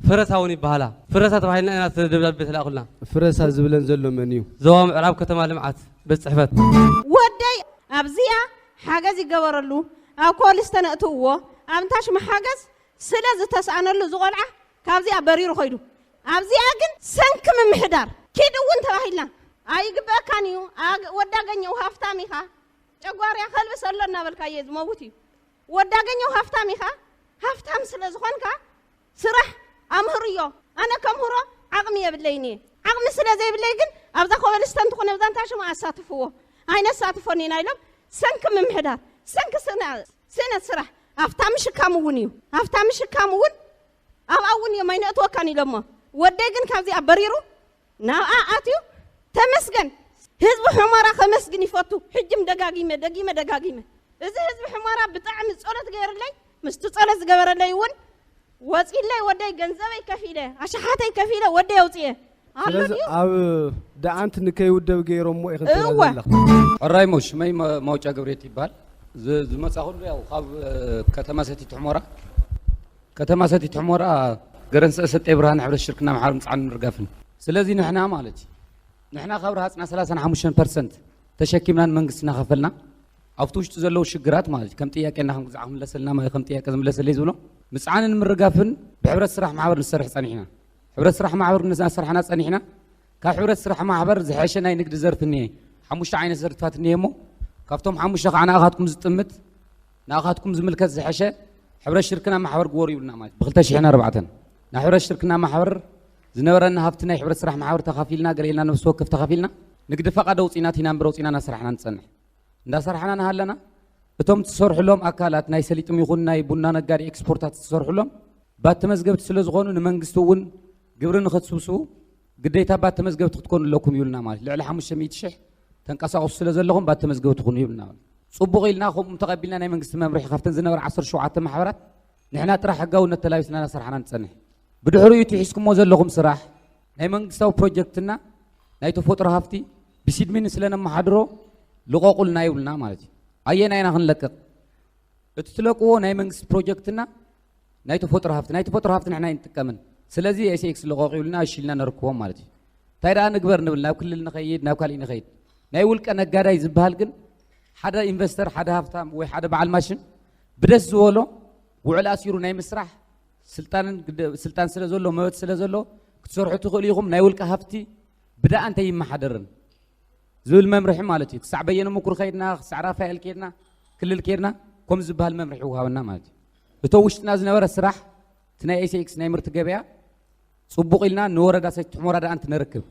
ፍረሳ እውን ይበሃላ። ፍረሳ ተባሂልና ኢና እቲ ደብዳቤ ተላእኩልና። ፍረሳ ዝብለን ዘሎ መን እዩ? ዞባ ምዕራብ ከተማ ልምዓት ቤት ፅሕፈት። ወደይ ኣብዚኣ ሓገዝ ይገበረሉ ኣብ ኮልስተን እትውዎ ኣብ እንታሽማ ሓገዝ ስለ ዝተስኣነሉ እዚ ቆልዓ ካብዚኣ በሪሩ ኸይዱ። ኣብዚኣ ግን ሰንኪ ምምሕዳር ኪድ እውን ተባሂልና ኣይግበአካን እዩ። ኣግ- ወዳገኘው ሃፍታም ኢኻ ጨጓርያ ከልብስ ኣሎ እናበልካየ ዝመውት እዩ። ወዳገኘው ሃፍታም ኢኻ ሃፍታም ስለ ዝኾንካ ስራሕ ኣምህርዮ። ኣነ ከምህሮ ዓቕሚ የብለይን እየ። ዓቕሚ ስለ ዘይብለይ ግን ኣብዛ ኮበልስተን ትኹን ኣብዛ እንታሽማ ኣሳትፍዎ ኣይነሳትፎን ኢና ኢሎም ሰንኪ ምምሕዳር ሰንኪ ስነ- ስነ ስራሕ ኣብታ ምሽካም እውን እዩ ኣብታ ምሽካም እውን ኣብኣ እውን እዮም ኣይነእትወካን ኢሎሞ። ወደይ ግን ካብዚኣ በሪሩ ናብኣ ኣትዩ ተመስገን ህዝቢ ሑመራ ከመስግን ይፈቱ። ሕጅም ደጋጊመ ደጊመ ደጋጊመ እዚ ህዝቢ ሑመራ ብጣዕሚ ጸሎት ገይርለይ ምስቲ ጸሎት ዝገበረለይ እውን ወፂለይ ወደይ ገንዘበይ ከፊለ ኣሽሓተይ ከፊለ ወደይ ኣውፅየ ኣሎ ስለዚ ድዩ? ኣብ ደኣንት ንከይውደብ ገይሮሞ ኢኽን ትብላ እወ። ዘለኽ። ሕራይ ሞ ሽመይ መ- ማውጫ ገብሬት ይበሃል። ዝ- ዝመጻኹሉ ያው ካብ እ፣ ከተማ ሰቲት ሑመራ ከተማ ሰቲት ሑመራ ገረንሰ ሰጤ ብርሃን ሕብረት ሽርክና ማሕበር ምፅዓን ምርጋፍን። ስለዚ ንሕና ማለት እዩ፣ ንሕና ካብ ረሃፅና ሰላሳን ሓሙሽተን ፐርሰንት ተሸኪምና ንመንግስቲ እናኸፈልና፣ ኣብቲ ውሽጢ ዘለዉ ሽግራት ማለት እዩ፣ ከም ጥያቄና ከም ግዛዕ ክምለሰልና ማለት ከም ጥያቄ ዝምለሰለይ ዝብሎ፣ ምፅዓንን ምርጋፍን ብሕብረት ስራሕ ማሕበር ንሰርሕ ፀኒሕና። ሕብረት ስራሕ ማሕበር እናሰርሕና ፀኒሕና፣ ካብ ሕብረት ስራሕ ማሕበር ዝሐሸ ናይ ንግዲ ዘርፊ እኒሀ። ሓሙሽተ ዓይነት ዘርፍታት እኒሀ እሞ፣ ካብቶም ሓሙሽተ ከዓ ንኣኻትኩም ዝጥምት፣ ንኣኻትኩም ዝምልከት ዝሐሸ ሕብረት ሽርክና ማሕበር ግበሩ ይብልና ማለት እዩ። ብክልተ ሽሕን ኣርባዕተን ናይ ሕብረት ሽርክና ማሕበር ዝነበረና ሃፍቲ ናይ ሕብረት ስራሕ ማሕበር ተኻፊልና፣ ገለ ኢልና ነብሲ ወከፍ ተኻፊልና፣ ንግዲ ፈቓድ ኣውፂና፣ ቲን ናምበር ኣውፂና እናሰራሕና ንፀንሕ። እንዳሰራሕና እናሃለና፣ እቶም ትሰርሕሎም ኣካላት ናይ ሰሊጥም ይኹን ናይ ቡና ነጋዴ ኤክስፖርታት ትሰርሕሎም ባት ተመዝገብቲ ስለ ዝኾኑ፣ ንመንግስቲ እውን ግብሪ ንኸትስብስቡ ግዴታ ባት ተመዝገብቲ ክትኮኑ ኣለኩም ይብልና። ማለት ልዕሊ ሓሙሽተ ሚእቲ ሽሕ ተንቀሳቕሱ ስለ ዘለኹም ባት ተመዝገብቲ ኩኑ ይብልና። ጽቡቕ ኢልና፣ ከምኡ ተቐቢልና፣ ናይ መንግስቲ መምርሒ ካብተን ዝነበራ ዓሰርተ ሸውዓተ ማሕበራት ንሕና ጥራሕ ሕጋውነት ተላቢስና እናሰርሓና ንጸንሕ። ብድሕሪኡ እቲ ሒዝኩሞ ዘለኹም ስራሕ ናይ መንግስታዊ ፕሮጀክትና ናይ ተፈጥሮ ሃፍቲ ብሲድሚን ስለ ነመሓድሮ ልቐቑልና ይብሉና ማለት እዩ። ኣየናይ ኢና ክንለቅቕ? እቲ ትለቅዎ ናይ መንግስቲ ፕሮጀክትና ናይ ተፈጥሮ ሃፍቲ፣ ናይ ተፈጥሮ ሃፍቲ ንሕና ኣይንጥቀምን። ስለዚ ኤስኤክስ ልቐቑ ይብሉና፣ እሺ ኢልና ነርክቦም ማለት እዩ። እንታይ ደኣ ንግበር ንብል፣ ናብ ክልል ንኸይድ፣ ናብ ካሊእ ንኸይድ። ናይ ውልቀ ነጋዳይ ዝበሃል ግን ሓደ ኢንቨስተር፣ ሓደ ሃፍታም ወይ ሓደ በዓል ማሽን ብደስ ዝበሎ ውዕል ኣሲሩ ናይ ምስራሕ ስልጣንን ግደ-፣ ስልጣን ስለ ዘሎ፣ መብት ስለ ዘሎ፣ ክትሰርሑ ትኽእሉ ኢኹም፣ ናይ ውልቀ ሃፍቲ ብደኣ እንተይመሓደርን ዝብል መምርሒ ማለት እዩ። ክሳዕ በየነ ምኩር ከይድና፣ ክሳዕ ራፋኤል ከይድና፣ ክልል ከይድና፣ ከምዚ ዝበሃል መምርሒ ይወሃበና ማለት እዩ። እቶ ውሽጥና ዝነበረ ስራሕ፣ እቲ ናይ ኤስኤክስ ናይ ምርቲ ገበያ፣ ጽቡቕ ኢልና ንወረዳ ሰቲት ሑመራ ደኣ እንትነርክብ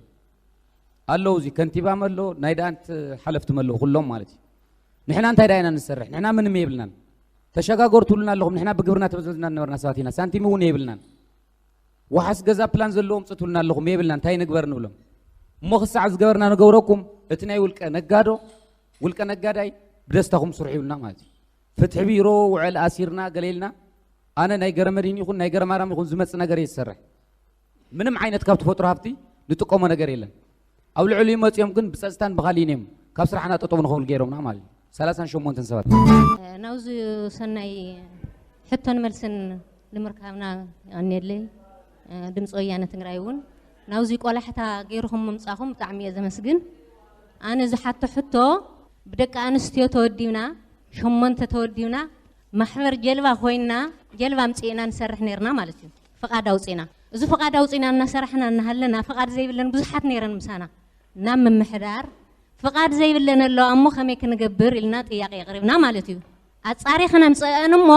ኣለዉ፣ እዚ ከንቲባ መሎ፣ ናይ ደኣንት ሓለፍቲ መሎ፣ ኩሎም ማለት እዩ። ንሕና እንታይ ደኣ ኢና ንሰርሕ? ንሕና ምንም የብልናን። ተሸጋገሩ ትብሉና ኣለኹም፣ ንሕና ብግብርና ተበዝበዝና ዝነበርና ሰባት ኢና፣ ሳንቲም እውን የብልናን። ወሓስ ገዛ ፕላን ዘለዎ ምጽእ ትብሉና ኣለኹም፣ የብልናን፣ እንታይ ንግበር ንብሎም። እሞ ክሳዕ ዝገበርና ንገብረኩም፣ እቲ ናይ ውልቀ ነጋዶ፣ ውልቀ ነጋዳይ ብደስታኹም ስርሑ ይብሉና ማለት እዩ። ፍትሒ ቢሮ ውዕል ኣሲርና ገለ ኢልና፣ ኣነ ናይ ገረመድህን ይኹን ናይ ገረማርያም ይኹን ዝመጽእ ነገር እየ ዝሰርሕ። ምንም ዓይነት ካብ ተፈጥሮ ሃፍቲ ንጥቀሞ ነገር የለን። ኣብ ልዕሊኡ መጺኦም ግን ብጸጥታን ብኻሊእን እዮም ካብ ስራሕና ጠጠው ንኸብሉ ገይሮምና ማለት እዩ። ሰላሳን ሸሞንተን ሰባት። ናብዚ ሰናይ ሕቶን መልስን ንምርካብና የቐንየለይ። ድምፂ ወያነ ትግራይ እውን ናብዚ ቆላሕታ ገይርኹም ምምፃኹም ብጣዕሚ እየ ዘመስግን። ኣነ ዝሓቶ ሕቶ፣ ብደቂ ኣንስትዮ ተወዲብና፣ ሸሞንተ ተወዲብና፣ ማሕበር ጀልባ ኮይና፣ ጀልባ ኣምፂእና ንሰርሕ ነርና ማለት እዩ። ፍቓድ ኣውፂና። እዚ ፍቓድ ኣውፂና እናሰራሕና እናሃለና፣ ፍቓድ ዘይብለን ብዙሓት ነይረን ምሳና። ናብ ምምሕዳር፣ ፍቓድ ዘይብለን ኣለዋ እሞ ከመይ ክንገብር ኢልና ጥያቄ ኣቕሪብና ማለት እዩ። ኣጻሪ ከነምፀአን እሞ፣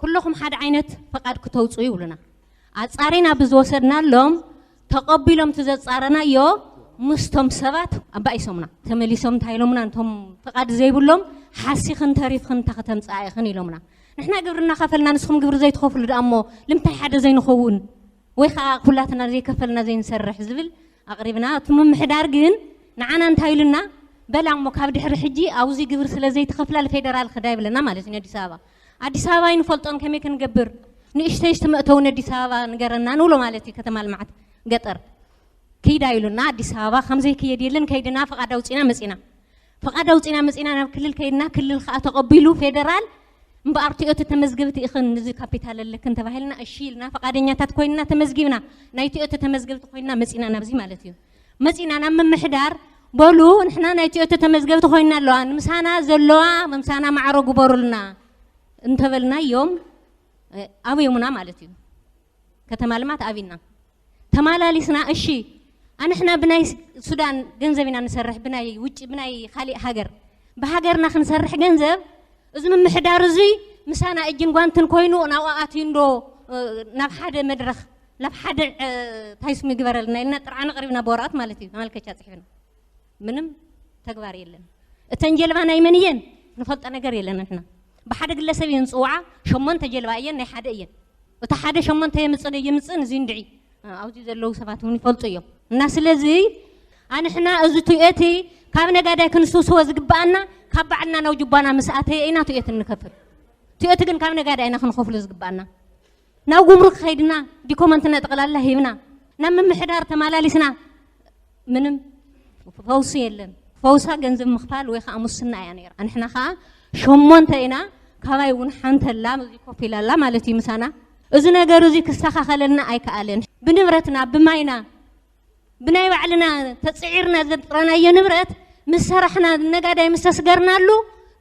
ኩለኹም ሓደ ዓይነት ፍቓድ ክተውፅኡ ይብሉና። ኣጻሪና ብዝወሰድናሎም፣ ተቐቢሎም እቲ ዘጻረናዮ ምስቶም ሰባት ኣባኢሶምና። ተመሊሶም እንታይ ኢሎምና፣ እንቶም ፍቓድ ዘይብሎም፣ ሓሲኽን ተሪፍኽን እንታይ ከተምጽኣ ኢኽን ኢሎምና። ንሕና ግብሪ እናኸፈልና፣ ንስኹም ግብሪ ዘይትኸፍሉ ደኣ እሞ፣ ልምንታይ ሓደ ዘይንኸውን? ወይ ኸዓ ኩላትና ዘይከፈልና ዘይንሰርሕ ዝብል ኣቕሪብና። እቲ ምምሕዳር ግን ንዓና እንታይ ኢሉና? በላ እሞ ካብ ድሕሪ ሕጂ ኣብዚ ግብሪ ስለ ዘይትኸፍላ ንፌደራል ክዳ ይብለና ማለት እዩ፣ ንኣዲስ ኣበባ። ኣዲስ ኣበባ ኣይንፈልጦን፣ ከመይ ክንገብር? ንእሽተይሽቲ መእተዊ ንኣዲስ ኣበባ ንገረና ንብሎ ማለት እዩ፣ ከተማ ልምዓት ገጠር። ክይዳ ኢሉና ኣዲስ ኣበባ፣ ከም ዘይክየድ የለን፣ ከይድና ፍቓድ ኣውፂና መፂና። ፍቓድ ኣውፂና መፂና ናብ ክልል ከይድና፣ ክልል ከዓ ተቐቢሉ ፌደራል፣ እምበኣር ቲኦቲ ተመዝገብቲ ኢኽን፣ ንዚ ካፒታል ኣለክን ተባሂልና፣ እሺ ኢልና፣ ፍቓደኛታት ኮይንና ተመዝጊብና፣ ናይ ቲኦቲ ተመዝገብቲ ኮይንና መፂና ናብዚ ማለት እዩ። መፂና ናብ ምምሕዳር፣ በሉ ንሕና ናይ ቲኦቲ ተመዝገብቲ ኮይንና ኣለዋ፣ ንምሳና ዘለዋ፣ ምምሳና ማዕረ ግበሩልና እንተበልናዮም፣ እ፣ ኣብዮምና ማለት እዩ። ከተማ ልማት ኣብና። ተማላሊስና፣ እሺ፣ ኣንሕና ብናይ ስ-፣ ሱዳን ገንዘብ ኢና ንሰርሕ፣ ብናይ ውጭ፣ ብናይ ካሊእ ሃገር። ብሃገርና ክንሰርሕ ገንዘብ፣ እዚ ምምሕዳር እዙይ ምሳና እጅን ጓንትን ኮይኑ፣ ናብኡ ኣትዩ እንዶ፣ እ፣ ናብ ሓደ መድረኽ፣ ናብ ሓደ፣ እ፣ እንታይ ስሙ ይግበረልና ኢልና ጥርዓን ኣቕሪብና፣ ብወረቐት ማለት እዩ፣ ማመልከቻ ጽሒፍና። ምንም ተግባር የለን። እተን ጀልባ ናይ መን እየን? ንፈልጦ ነገር የለን ንሕና። ብሓደ ግለሰብ እየን ዝፅውዓ፣ ሸሞንተ ጀልባ እየን፣ ናይ ሓደ እየን። እታ ሓደ ሸሞንተ የምፅእ ዶ የምፅእ ንዚ እንድዒ፣ ኣብዚ ዘለዉ ሰባት እውን ይፈልጡ እዮም። እና ስለዚ ኣንሕና እዚ ቱኤቲ ካብ ነጋዳይ ክንስውስዎ ዝግብኣና፣ ካብ ባዕልና ናብ ጅባና ምስ ኣተየ ኢና ቱኤቲ እንከፍል። ቱኤቲ ግን ካብ ነጋዳይ ኢና ክንኸፍሎ ዝግብኣና። ናብ ጉምሩክ ከይድና፣ ዲኮመንትና ጠቕላላ ሂብና፣ ናብ ምምሕዳር ተማላሊስና፣ ምንም ፈውሲ የለን። ፈውሳ ገንዘብ ምኽፋል ወይ ከዓ ሙስና እያ ነይራ። ንሕና ከዓ ሸሞንተ ኢና፣ ካባይ እውን ሓንቲ ኣላ፣ ኣብዚ ኮፍ ኢላ ኣላ ማለት እዩ ምሳና። እዚ ነገር እዚ ክስተኻኸለልና ኣይከኣለን። ብንብረትና፣ ብማይና፣ ብናይ ባዕልና ተፅዒርና ዘጥረናዮ ንብረት ምስ ሰራሕና፣ ነጋዳይ ምስ ተስገርናሉ፣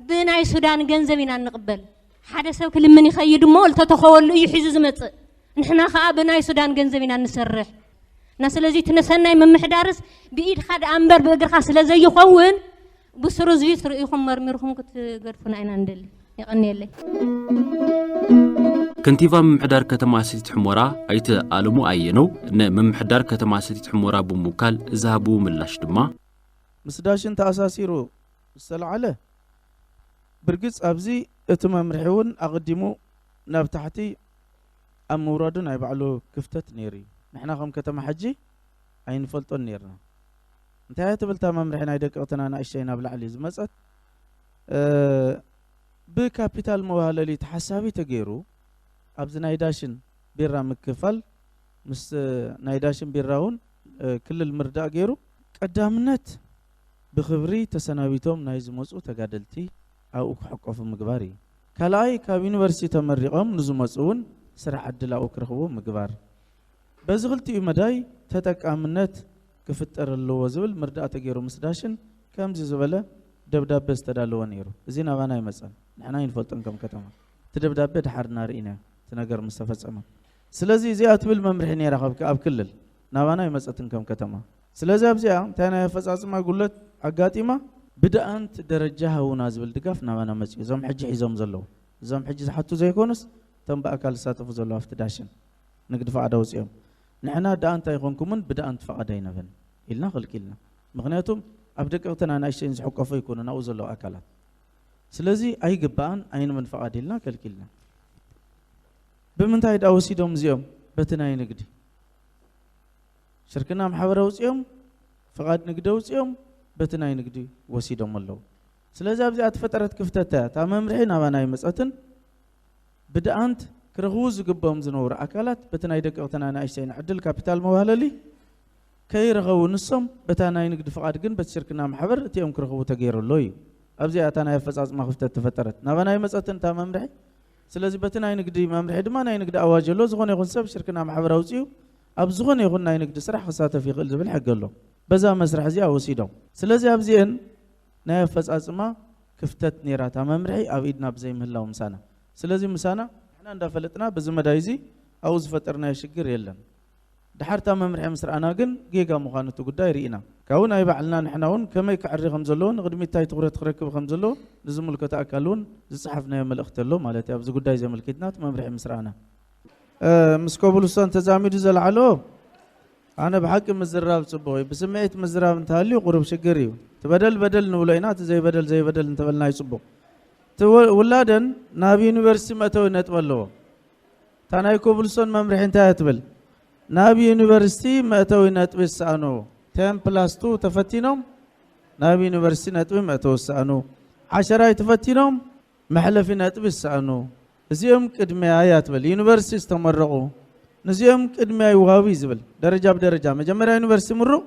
ብናይ ሱዳን ገንዘብ ኢና እንቕበል። ሓደ ሰብ ክልምን ይኸይድ እሞ፣ ዝተተኸወሉ እዩ ሒዙ ዝመፅእ። ንሕና ከዓ ብናይ ሱዳን ገንዘብ ኢና እንሰርሕ። እና ስለዚ እቲ ሰናይ ምምሕዳርስ ብኢድኻ ደኣ እምበር ብእግርኻ ስለ ዘይኸውን፣ ብስሩ እዚ ትርእይኹም መርሚርኹም ክትገድፉና ኢና ንደሊ። የቐንየለይ። ከንቲባ ምምሕዳር ከተማ ሰቲት ሑመራ ኣይተ ኣለሙ ኣየነው፣ ንምምሕዳር ከተማ ሰቲት ሑመራ ብምውካል ዝሃብዎ ምላሽ ድማ፣ ምስ ዳሽን ተኣሳሲሩ ዝተላዕለ፣ ብርግጽ ኣብዚ እቲ መምርሒ እውን ኣቐዲሙ ናብ ታሕቲ ኣብ ምውራዱ ናይ ባዕሉ ክፍተት ነይሩ እዩ። ንሕና ከም ከተማ ሕጂ ኣይንፈልጦን ነይርና። እንታይ እያ ትብል እታ መምርሒ? ናይ ደቀቕትን ኣናእሽተይን ናብ ላዕሊ ዝመጸት፣ እ፣ ብካፒታል መዋህለሊ ተሓሳቢ ተገይሩ ኣብዚ ናይ ዳሽን ቢራ ምክፋል፣ ምስ ናይ ዳሽን ቢራ እውን፣ እ፣ ክልል ምርዳእ ገይሩ፣ ቀዳምነት ብኽብሪ ተሰናቢቶም ናይ ዝመፁ ተጋደልቲ ኣብኡ ክሕቀፉ ምግባር እዩ። ካልኣይ፣ ካብ ዩኒቨርሲቲ ተመሪቖም ንዝመፁ እውን ስራሕ ዕድል ኣብኡ ክረኽቡ ምግባር። በዚ ክልቲኡ መዳይ ተጠቃምነት ክፍጠር ኣለዎ ዝብል ምርዳእ ተገይሩ ምስ ዳሽን ከምዚ ዝበለ ደብዳበ ዝተዳለወ ነይሩ። እዚ ናባና ኣይመፀን፣ ንሕና ኣይንፈልጦን ከም ከተማ። እቲ ደብዳበ ድሓር እናርኢና እቲ ነገር ምስ ተፈፀመ። ስለዚ እዚኣ ትብል መምርሒ ነይራ ካብ ኣብ ክልል ናባና ኣይመፀትን ከም ከተማ። ስለዚ ኣብዚኣ እንታይ ናይ ኣፈፃፅማ ጉለት ኣጋጢማ፣ ብደኣንት ደረጃ ሃውና ዝብል ድጋፍ ናባና መፅዩ። እዞም ሕጂ ሒዞም ዘለዉ፣ እዞም ሕጂ ዝሓቱ ዘይኮኑስ እቶም ብኣካል ዝሳተፉ ዘለዉ ኣብቲ ዳሽን ንግዲ ፍቓድ ኣውፂኦም፣ ንሕና ደኣንት ኣይኮንኩምን ብደኣንት ፍቓድ ኣይንህብን ኢልና ከልኪልና። ምኽንያቱም ኣብ ደቀቕትን ኣናእሽተይን ዝሕቀፉ ኣይኮኑን ኣብኡ ዘለዉ ኣካላት። ስለዚ ኣይግባእን ኣይንህብን ፍቓድ ኢልና ከልኪልና። ብምንታይ ደኣ ወሲዶም እዚኦም? በቲ ናይ ንግዲ ሽርክና ማሕበር ኣውፂኦም፣ ፍቓድ ንግዲ ኣውፂኦም፣ በቲ ናይ ንግዲ ወሲዶም ኣለዉ። ስለዚ ኣብዚኣ ተፈጠረት ክፍተት እያ። እታ መምርሒ ናባና ኣይመፀትን። ብደኣንት ክረኽቡ ዝግብኦም ዝነበሩ ኣካላት በቲ ናይ ደቀቕትን ኣናእሽተይን ዕድል ካፒታል መዋህለሊ ከይረኸቡ፣ ንሶም በታ ናይ ንግዲ ፍቓድ ግን በቲ ሽርክና ማሕበር እቲኦም ክረኽቡ ተገይሩ ኣሎ እዩ። ኣብዚኣ እታ ናይ ኣፈፃፅማ ክፍተት ተፈጠረት። ናባና ኣይመፀትን እታ መምርሒ። ስለዚ በቲ ናይ ንግዲ መምርሒ ድማ ናይ ንግዲ ኣዋጅ ኣሎ። ዝኾነ ይኹን ሰብ ሽርክና ማሕበር ኣውፂኡ ኣብ ዝኾነ ይኹን ናይ ንግዲ ስራሕ ክሳተፍ ይኽእል ዝብል ሕጊ ኣሎ። በዛ መስርሕ እዚኣ ወሲዶም። ስለዚ ኣብዚአን ናይ ኣፈፃፅማ ክፍተት ነይራ እታ መምርሒ ኣብ ኢድና ብዘይምህላው ምሳና። ስለዚ ምሳና ንሕና እንዳፈለጥና በዚ መዳይ እዚ ኣብኡ ዝፈጠርናዮ ሽግር የለን። ድሓር እታ መምርሒ ምስ ረኣና ግን ጌጋ ምዃኑ እቲ ጉዳይ ርኢና። ካብኡ ናይ ባዕልና ንሕና እውን ከመይ ክዕሪ ከም ዘለዎ፣ ንቕድሚት እንታይ ትኹረት ክረክብ ከም ዘለዎ ንዝምልከቶ ኣካል እውን ዝፀሓፍናዮ መልእኽቲ ኣሎ ማለት እዩ። ኣብዚ ጉዳይ ዘመልኪትና እቲ መምርሒ ምስ ረኣና። እ፣ ምስ ኮብልስቶን ተዛሚዱ ዘልዓሎ፣ ኣነ ብሓቂ ምዝራብ ፅቡቕ እዩ። ብስምዒት ምዝራብ እንተሃልዩ ቁሩብ ሽግር እዩ። እቲ በደል በደል ንብሎ ኢና፣ እቲ ዘይበደል ዘይበደል እንተበልና እዩ ፅቡቕ። እቲ ወ-፣ ውላደን ናብ ዩኒቨርሲቲ መእተዊ ነጥቢ ኣለዎ። እታ ናይ ኮብልስቶን መምርሒ እንታይ እያ ትብል? ናብ ዩኒቨርሲቲ መእተዊ ነጥቢ ዝሰኣኑ ቴን ፕላስ ቱ ተፈቲኖም ናብ ዩኒቨርሲቲ ነጥቢ መእተዊ ዝሰኣኑ፣ ዓሸራይ ተፈቲኖም መሕለፊ ነጥቢ ዝሰኣኑ፣ እዚኦም ቅድሚያ እያ ትብል። ዩኒቨርሲቲ ዝተመረቑ፣ ንዚኦም ቅድሚያ ይወሃቡ እዩ ዝብል። ደረጃ ብደረጃ፣ መጀመርያ ዩኒቨርሲቲ ምሩቕ፣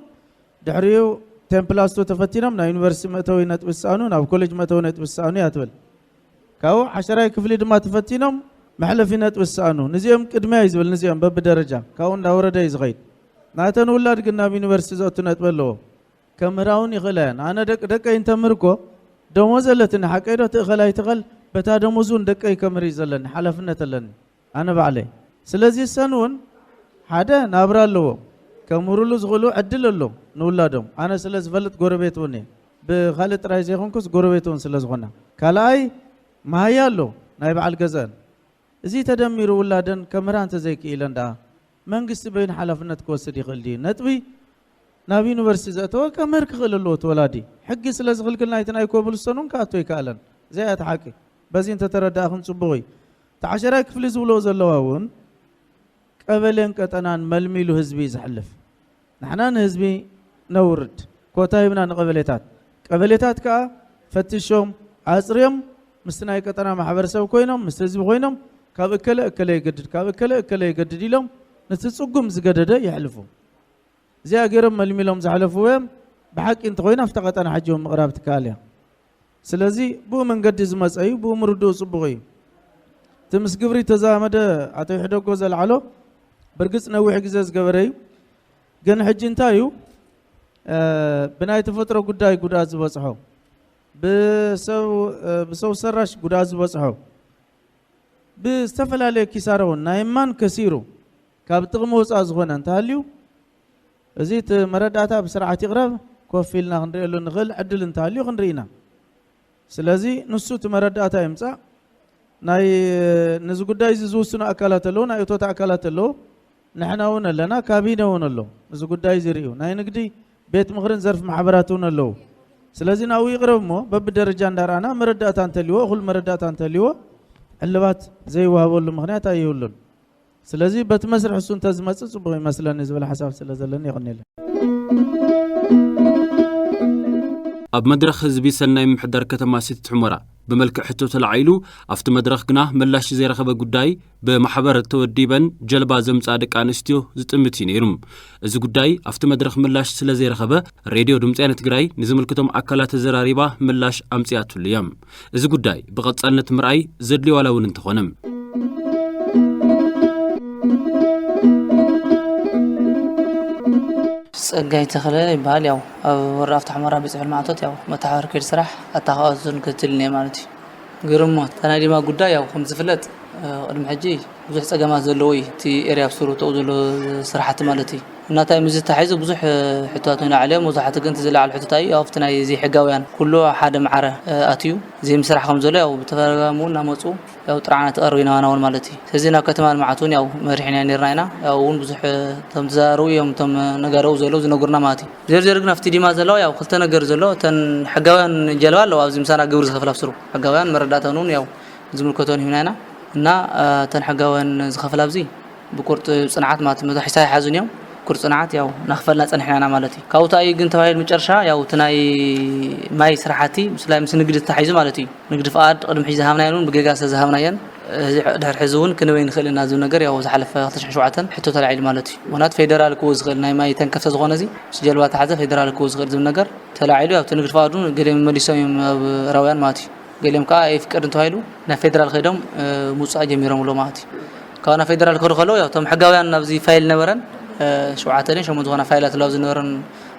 ድሕሪኡ ቴን ፕላስ ቱ ተፈቲኖም ናብ ዩኒቨርሲቲ መእተዊ ነጥቢ ዝሰኣኑ፣ ናብ ኮሌጅ መእተዊ ነጥቢ ዝሰኣኑ እያ ትብል። ካብኡ ዓሸራይ ክፍሊ ድማ ተፈቲኖም መሕለፊ ነጥቢ ዝሰኣኑ፣ ንዚኦም ቅድሚያ እዩ ዝብል። ንዚኦም በብደረጃ ካብኡ እንዳወረደ እዩ ዝኸይድ። ናተን ውላድ ግን ናብ ዩኒቨርሲቲ ዘእቱ ነጥቢ ኣለዎ። ከምህራ እውን ይኽእላ እየን። ኣነ ደቂ ደቀይ እንተምህር እኮ ደሞዝ ኣለትኒ፣ ሓቀይ ዶ? ትእኸል ኣይትኸል፣ በታ ደሞዝ እውን ደቀይ ከምህር እዩ ዘለኒ፣ ሓላፍነት ኣለኒ ኣነ ባዕለይ። ስለዚ እሰን እውን ሓደ ናብራ ኣለዎም፣ ከምህርሉ ዝኽእሉ ዕድል ኣሎ ንውላዶም። ኣነ ስለ ዝፈልጥ ጎረቤት እውን እየ፣ ብኻልእ ጥራይ ዘይኮንኩስ ጎረቤት እውን ስለ ዝኾና። ካልኣይ መሃያ ኣሎ ናይ በዓል ገዝአን። እዚ ተደሚሩ ውላደን ከምህራ እንተዘይክኢለን ደኣ መንግስቲ በይኑ ሓላፍነት ክወስድ ይኽእል ድዩ? ነጥቢ ናብ ዩኒቨርሲቲ ዘእተወ ከምህር ክኽእል ኣለዎ እቲ ወላዲ። ሕጊ ስለ ዝኽልክል ናይቲ ናይ ኮብልስቶን እውን ክኣቱ ኣይከኣለን። እዚኣ እያ እቲ ሓቂ። በዚ እንተተረዳእኽን ጽቡቕ እዩ። እቲ ዓሸራይ ክፍሊ ዝብልዎ ዘለዋ እውን ቀበሌን ቀጠናን መልሚሉ ህዝቢ እዩ ዘሕልፍ። ንሕና ንህዝቢ ነውርድ፣ ኮታ ሂብና ንቀበሌታት። ቀበሌታት ከኣ ፈቲሾም ኣጽርዮም ምስቲ ናይ ቀጠና ማሕበረሰብ ኮይኖም፣ ምስቲ ህዝቢ ኮይኖም፣ ካብ እከለ እከለ ይገድድ፣ ካብ እከለ እከለ ይገድድ ኢሎም ነቲ ጽጉም ዝገደደ የሕልፉ። እዚኣ ገይሮም መልሚሎም ዝሓለፍዎ እዮም። ብሓቂ እንተኾይኑ ኣብታ ቀጠና ሕጂ እውን ምቕራብ ትከኣል እያ። ስለዚ ብኡ መንገዲ ዝመፀ እዩ፣ ብኡ ምርድኡ ፅቡቕ እዩ። እቲ ምስ ግብሪ ተዛመደ ኣቶ ይሕደጎ ዘልዓሎ ብርግጽ ነዊሕ ግዜ ዝገበረ እዩ። ግን ሕጂ እንታይ እዩ፣ እ፣ ብናይ ተፈጥሮ ጉዳይ ጉድኣት ዝበጽሖ፣ ብሰው፣ እ፣ ብሰው ሰራሽ ጉድኣት ዝበጽሖ፣ ብዝተፈላለየ ኪሳራ እውን ናይ ማን ከሲሩ ካብ ጥቕሚ ወፃእ ዝኾነ እንተሃልዩ፣ እዚ እቲ መረዳእታ ብስርዓት ይቕረብ፣ ኮፍ ኢልና ክንርእየሉ ንኽእል ዕድል እንተሃልዩ ክንርኢ ኢና። ስለዚ ንሱ እቲ መረዳእታ ይምፃእ። ናይ፣ ነዚ ጉዳይ እዚ ዝውስኑ ኣካላት ኣለዉ፣ ናይ እቶት ኣካላት ኣለዉ፣ ንሕና እውን ኣለና፣ ካቢነ እውን ኣሎ። እዚ ጉዳይ እዚ ርእዩ ናይ ንግዲ ቤት ምኽርን ዘርፍ ማሕበራት እውን ኣለዉ። ስለዚ ናብኡ ይቕረብ እሞ በብደረጃ እንዳረኣና መረዳእታ እንተልዎ፣ እኹል መረዳእታ እንተልዎ ዕልባት ዘይወሃበሉ ምኽንያት ኣይህሉን። ስለዚ በቲ መስርሕ እሱ እንተዝመፅእ ፅቡቕ ይመስለኒ ዝብል ሓሳብ ስለ ዘለኒ የቐንየለይ። ኣብ መድረኽ ህዝቢ ሰናይ ምምሕዳር ከተማ ሰቲት ሑመራ ብመልክዕ ሕቶ ተላዒሉ፣ ኣብቲ መድረኽ ግና ምላሽ ዘይረኸበ ጉዳይ ብማሕበር ተወዲበን ጀልባ ዘምጽኣ ደቂ ኣንስትዮ ዝጥምት እዩ ነይሩ። እዚ ጉዳይ ኣብቲ መድረኽ ምላሽ ስለ ዘይረኸበ፣ ሬድዮ ድምፂ ወያነ ትግራይ ንዝምልከቶም ኣካላት ተዘራሪባ ምላሽ ኣምፅኣትሉ እያ። እዚ ጉዳይ ብቐጻልነት ምርኣይ ዘድልዮ ዋላ እውን እንተኾነ። ጸጋይ ተኽለ ይበሃል። ያው ኣብ ወረዳ ኣፍታ ሑመራ ቤት ጽሕፈት ማእቶት ያው መተሓባሪ ከይዲ ስራሕ ኣተሓኻኸብትን ክትትልን እየ ማለት እዩ። ግርሞ፣ እታ ናይ ዲማ ጉዳይ ያው ከም ዝፍለጥ፣ እ፣ ቅድሚ ሕጂ ብዙሕ ጸገማት ዘለዎ እዩ እቲ ኤርያ ኣብ ስሩ ተኡ ዘሎ ስራሕቲ ማለት እዩ። እናታይ ምስ ዝተሓይዙ ብዙሕ፣ እ፣ ሕቶታት ኢና ኣዕልዮም። መብዛሕትኡ ግን እቲ ዝለዓለ ሕቶታት እዩ ኣብቲ ናይ ዘይሕጋውያን ኩሉ ሓደ መዓረ፣ እ፣ ኣትዩ ዘይምስራሕ ከም ዘሎ ያው ብተደጋጋሚ እውን እናመፁ ያው ጥርዓናት ተቐርቡ ኢና ናውን ማለት እዩ። ስለዚ ናብ ከተማ ልምዓት እውን ያው መሪሕና ነርና ኢና። ያው እውን ብዙሕ፣ እ፣ እቶም ተዛረቡ እዮም እቶም ነጋደኡ ዘለዉ ዝነግሩና ማለት እዩ። ዘርዘር ግን ኣብቲ ዲማ ዘለዋ ያው ክልተ ነገር ዘሎ፣ እተን ሕጋውያን ጀልባ ኣለዋ ኣብዚ ምሳና ግብሪ ዝኸፍላ ኣብ ስሩ። ሕጋውያን መረዳእታን እውን ያው ዝምልከቶን ሂብና ኢና። እና፣ እ፣ እተን ሕጋውያን ዝኸፍላ ኣብዚ ብቁርጥ ጽንዓት ማለት መቶ ሒሳ ይሓዙን እዮም። ብቁርጥ ጽንዓት ያው ናኽፈልና ጸኒሕና ኢና ማለት እዩ። ካብኡ እንታይ እዩ ግን ተባሂሉ መጨረሻ ያው እቲ ናይ ማይ ስራሕቲ ምስላይ ምስ ንግዲ ተታሒዙ ማለት እዩ። ንግዲ ፍቓድ ቅድሚ ሕጂ ዝሃብናየን እውን ብጌጋ ስለ ዝሃብናየን፣ እዚ ድሕሪ ሕዚ እውን ክንበይ ንኽእል ኢና ዝብል ነገር ያው ዝሓለፈ ክልተ ሽሕን ሸውዓተን ሕቶ ተላዒሉ ማለት እዩ። ምኽንያቱ ፌደራል ክህቦ ዝኽእል ናይ ማይ ተንከፍ ስለ ዝኾነ እዚ ምስ ጀልባ ተሓዘ ፌደራል ክህቦ ዝኽእል ዝብል ነገር ተላዒሉ፣ ኣብቲ ንግዲ ፍቓድ እውን ገሊኦም መሊሶም እዮም ኣብ ራውያን ማለት እዩ። ገሊኦም ከዓ ኣይፍቀድን ተባሂሉ ናብ ፌደራል ከይዶም፣ እ፣ ምውፃእ ጀሚሮም ኣለዉ ማለት እዩ። ካብኡ ናብ ፌደራል ክኸዱ ከለዉ ያው እቶም ሕጋውያን ናብዚ ፋይል ነበረን፣ እ፣ ሸውዓተ ድን ሸሞንተ ዝኾና ፋይላት ኣለዋ ዝነበረን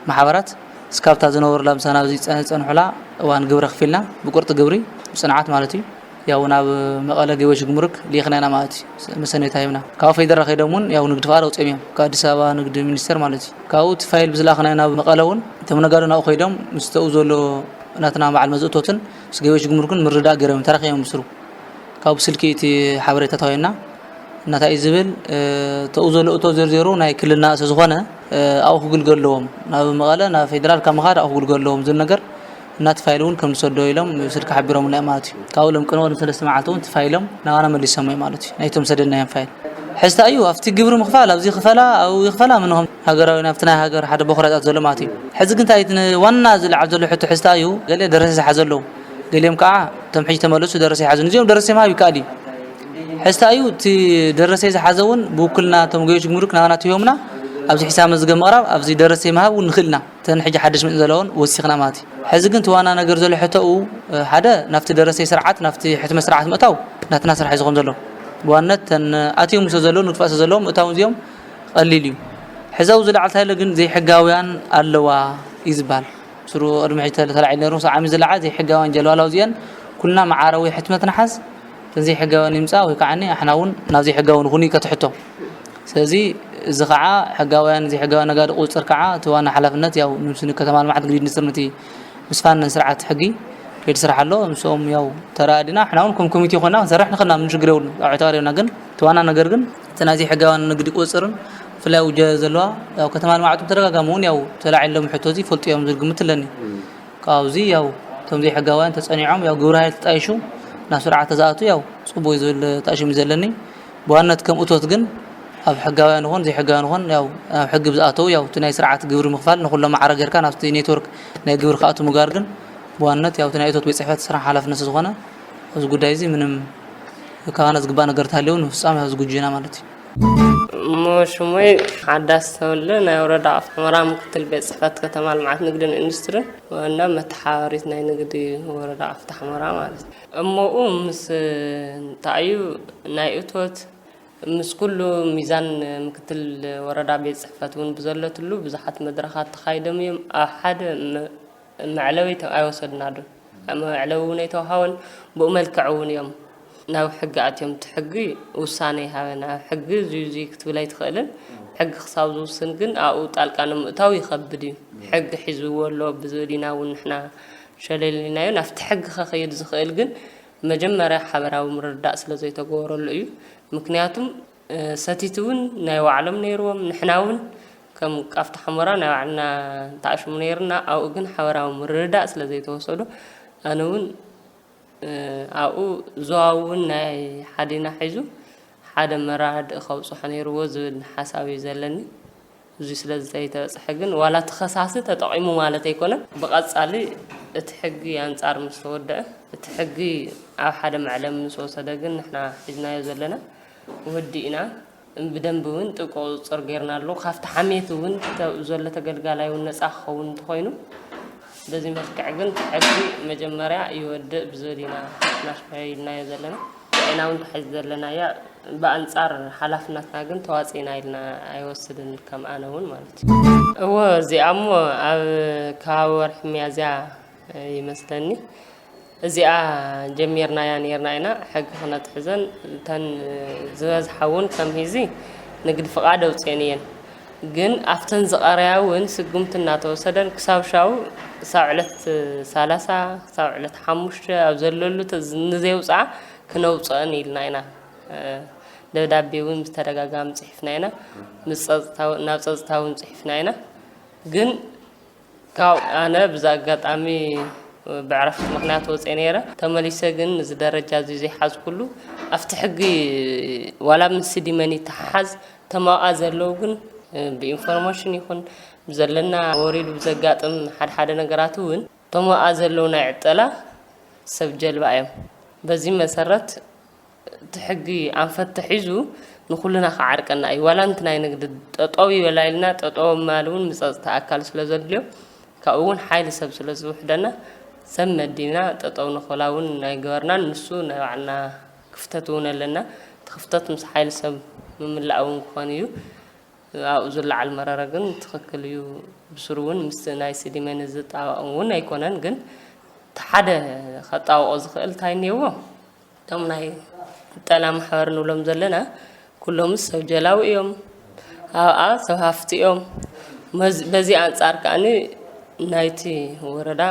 ማሕበራት እስካብታ ዝነበሩላ ምሳና ኣብዚ ዝፀ-፣ ዝፀንሑላ እዋን ግብሪ ከፊልና ብቁርጢ ግብሪ ብፅንዓት ማለት እዩ። ያው ናብ መቐለ ገቢዎች ጉምሩክ ልኢኽና ኢና ማለት እዩ። መሰነይታ ሂብና። ካብ ፌደራል ከይዶም እውን ያው ንግዲ ፍቓድ ኣውፂኦም እዮም። ካብ ኣዲስ ኣበባ ንግዲ ሚኒስቴር ማለት እዩ። ካብኡ እቲ ፋይል ብዝለኣኽናዮ ናብ መቐለ እውን እቶም ነጋዶ ናብኡ ከይዶም ምስ ተኡ ዘሎ ናትና በዓል መዚ እቶትን ምስ ገቢዎች ጉምሩክን ምርድዳእ ገይሮም እዮም ተራኺቦም ምስሩ። ካብ ስልኪ እቲ ሓበሬታ ተዋሂብና። እናታይ እዩ ዝብል፣ እ፣ ተኡ ዘሎ እቶ ዘርዜሩ ናይ ክልልና ስለ ዝኾነ፣ እ፣ ኣብኡ ክግልገሉ ኣለዎም። ናብ መቐለ፣ ናብ ፌደራል ካብ ምኻድ ኣብኡ ክግልገሉ ኣለዎም ዝብል ነገር እናቲ ፋይል እውን ከም ዝሰዶ ኢሎም ስልኪ ሓቢሮምና እዮም ማለት እዩ። ካብኡ ሎም ቅድሚ ቅድሚ ሰለስተ መዓልቲ እውን እቲ ፋይሎም ናባና መሊሶም እዮም ማለት እዩ። ናይቶም ሰደድናዮም ፋይል። ሕዝታ እዩ ኣብቲ ግብሪ ምኽፋል፣ ኣብዚ ክፈላ፣ ኣብኡ ይኽፈላ፣ ምንኹም ሃገራዊ ናብቲ ናይ ሃገር ሓደ ቦኽራታት ዘሎ ማለት እዩ። ሕዚ ግን እንታይ እቲ ን-፣ ዋና ዝለዓል ዘሎ ሕቶ ሕዝታ እዩ። ገለ ደረሰ ዝሓዘ ኣለዉ። ገሊኦም ከዓ እቶም ሕጂ ተመለሱ ደረሰ ይሓዙ። ንዚኦም ደረሰ ምሃብ ይከኣል እዩ። ሕዝታ እዩ እቲ ደረሰ ዝሓዘ እውን ብውክልና እቶም ገዮች ጉምሩክ ናባና ትህቦምና ኣብዚ ሒሳብ መዝገብ ምቕራብ፣ ኣብዚ ደረሰ ምሃብ እውን ንኽእል ኢና። እተን ሕጂ ሓደሽ መፂ ዘለውን ወሲኽና ማለት እዩ። ሕዚ ግን እቲ ዋና ነገር ዘሎ ሕቶኡ፣ እ፣ ሓደ ናብቲ ደረሰ ስርዓት፣ ናብቲ ሕትመት ስርዓት ምእታው ናትና ስራሕ እዩ ዝኾን ዘሎ። ብዋነት እተን ኣትዮም ስለ ዘለዉ፣ ንግፋ ስለ ዘለዎም፣ ምእታው እዚኦም ቀሊል እዩ። ሕዚ ኣብኡ ዝለዓል ታይለ ግን ዘይሕጋውያን ኣለዋ እዩ ዝበሃል። ስሩ ቅድሚ ሕጂ ተለ-፣ ተላዒሉ ነይሩ፣ ምስ ዓሚ ዝለዓል ዘይሕጋውያን ጀልባ ኣለዋ እዚአን ኩልና መዓረ ወይ ሕትመት ንሓዝ፣ እተን ዘይሕጋውያን ይምጻ ወይ ከዓኒ ኣሕና እውን ናብ ዘይሕጋዊ ንኹን እዩ ከትሕቶ። ስለዚ እዚ ኸዓ ሕጋውያን ዘይሕጋውያን ነጋዲ ቁጽጽር ከዓ እቲ ዋና ሓላፍነት ያው ንሱ ንከተማ ልምዓት ግሪድ ንስር ነቲ ምስፋን ስርዓት ሕጊ ከይድ ስራሕ ኣሎ። ምስኦም ያው ተራዲና ኣሕና እውን ከም ኮሚቴ ኾና ክንሰርሕ ንኽእልና ምንም ሽግር የብሉን። ኣብ ዕታር የብልና ግን እቲ ዋና ነገር ግን እቲ ናይ ዘይሕጋውያን ንግዲ ቁጽጽርን ብፍላይ ውጀ ዘለዋ ያው ከተማ ልምዓት ተደጋጋሚ እውን ያው ተላዒሎም ሕቶ እዚ ይፈልጡ እዮም ዝብል ግምት ኣለኒ። ካብዚ ያው እቶም ዘይሕጋውያን ተጸኒዖም ያው ግብረ ሃይል ተጣይሹ ናብ ስርዓት ተዝኣቱ ያው ጽቡቅ እዩ ዝብል ተኣሽሙ እዩ ዘለኒ። ብዋነት ከም እቶት ግን ኣብ ሕጋውያን ይኹን ዘይሕጋውያን ይኹን ያው ኣብ ሕጊ ብዝኣተው ያው እቲ ናይ ስርዓት ግብሪ ምኽፋል ንኹሎም ማዕረ ጌርካ ናብቲ ኔትወርክ ናይ ግብሪ ክኣቱ ምግባር ግን ብዋነት ያው እቲ ናይ እቶት ቤት ጽሕፈት ስራሕ ሓላፍነት ዝኾነ ኣብዚ ጉዳይ እዚ ምንም ካባና ዝግባእ ነገር ተሃልዩ ንምፍጻም ያው ዝግጁ ኢና ማለት እዩ። እሞ ሽሞይ ሓዳስ ተወልደ፣ ናይ ወረዳ ቃፍታ ሑመራ ምክትል ቤት ጽሕፈት ከተማ ልምዓት ንግድን ኢንዱስትሪን ዋና መተሓባሪት ናይ ንግዲ ወረዳ ቃፍታ ሑመራ ማለት እዩ። እሞኡ ምስ እንታዩ ናይ እቶት ምስ ኩሉ ሚዛን ምክትል ወረዳ ቤት ጽሕፈት እውን ብዘለትሉ ብዙሓት መድረኻት ተኻይዶም እዮም። ኣብ ሓደ መ- መዕለዊ ኣይተ- ኣይወሰድናሉን። መዕለዊ እውን ኣይተዋሃቦን። ብኡ መልክዕ እውን እዮም ናብ ሕጊ ኣትዮም። እቲ ሕጊ ውሳነ ይሃበና። ኣብ ሕጊ እዙይ እዙይ ክትብል ኣይትኽእልን። ሕጊ ክሳብ ዝውስን ግን ኣብኡ ጣልቃ ንምእታው ይኸብድ እዩ። ሕጊ ሒዝዎ ኣሎ ብዝብል ኢና እውን ንሕና ሸለሊናዮ። ናብቲ ሕጊ ከኸይድ ዝኽእል ግን መጀመርያ ሓበራዊ ምርድዳእ ስለ ዘይተገበረሉ እዩ። ምክንያቱም ሰቲት እውን ናይ ባዕሎም ነይርዎም፣ ንሕና እውን ከም ቃፍታ ሑመራ ናይ ባዕልና ተኣሽሙ ነይርና። ኣብኡ ግን ሓበራዊ ምርድዳእ ስለ ዘይተወሰዶ ኣነ እውን ኣብኡ ዞባዊ እውን ናይ ሓዲና ሒዙ ሓደ መራድእ ከውፅሖ ነይርዎ ዝብል ሓሳብ እዩ ዘለኒ። እዙይ ስለ ዝተይተበፅሐ ግን ዋላ እቲ ከሳሲ ተጠቒሙ ማለት ኣይኮነን። ብቐፃሊ እቲ ሕጊ ኣንፃር ምስ ተወደአ እቲ ሕጊ ኣብ ሓደ መዕለሚ ምስ ወሰደ ግን ንሕና ሒዝናዮ ዘለና ወዲእና ብደንቢ እውን ጥብቂ ቁፅፅር ጌርና ኣሎ። ካብቲ ሓሜት እውን ተ- ዘሎ ተገልጋላይ እውን ነፃ ክኸውን እንተኾይኑ በዚ መልክዕ ግን እቲ ሕጊ መጀመርያ ይወድእ ብዝብል ኢና ናሽናል ኢልናዮ ዘለና። ጥዕና እውን ተሒዝ ዘለናያ ብኣንፃር ሓላፍነትና ግን ተዋፂና ኢልና ኣይወስድን ከም ኣነ እውን ማለት እዩ። እዎ እዚኣ እሞ ኣብ ከባቢ ወርሒ ሚያዝያ ይመስለኒ እዚኣ ጀሚርናያ ነይርና ኢና። ሕጊ ክነትሕዘን እተን ዝበዝሓ እውን ከም ሂዚ ንግዲ ፍቓድ ኣውፅኤን እየን። ግን ኣብተን ዝቐረያ እውን ስጉምቲ እናተወሰደን ክሳብ ሻው ክሳብ ዕለት ሰላሳ ክሳብ ዕለት ሓሙሽተ ኣብ ዘለሉ ተ- ንዘይውፅዓ ክነውፅአን ኢልና ኢና። ደብዳቤ እውን ብተደጋጋሚ ፅሒፍና ኢና። ምስ ጸጥታ ናብ ጸጥታ እውን ፅሒፍና ኢና። ግን ካብ ኣነ ብዛ ኣጋጣሚ ብዕረፍቲ ምክንያት ወፅየ ነይረ። ተመሊሰ ግን እዚ ደረጃ እዚ ዘይሓዝኩሉ ኣብቲ ሕጊ ዋላ ምስ ሲዲመን ይተሓሓዝ ተማውኣ ዘለዉ ግን ብኢንፎርሜሽን ይኹን ብዘለና ወሪዱ ብዘጋጥም ሓደ ሓደ ነገራት እውን ተማውኣ ዘለዉ ናይ ዕጠላ ሰብ ጀልባ እዮም። በዚ መሰረት እቲ ሕጊ ኣንፈት ተሒዙ ንኹልና ክዓርቀና እዩ። ዋላንቲ ናይ ንግዲ ጠጠው ይበላ ኢልና ጠጠው ማል እውን ምፀፅታ ኣካል ስለ ዘድልዮ ካብኡ እውን ሓይሊ ሰብ ስለ ዝውሕደና ሰብ መዲብና ጠጠው ንኽብላ እውን ኣይገበርናን። ንሱ ናይ ባዕልና ክፍተት እውን ኣለና። እቲ ክፍተት ምስ ሓይሊ ሰብ ምምላእ እውን ክኾን እዩ። ኣብኡ ዝለዓል መረረ ግን ትኽክል እዩ። ብስሩ እውን ምስ ናይ ስዲመን ዝጣበቕ እውን ኣይኮነን። ግን እቲ ሓደ ከጣብቆ ዝኽእል እንታይ እኒአዎ? እቶም ናይ ጠላ ማሕበር ንብሎም ዘለና ኩሎምስ ሰብ ጀላዊ እዮም። ኣብኣ ሰብ ሃፍቲ እዮም። መዝ- በዚ ኣንጻር ከኣኒ ናይቲ ወረዳ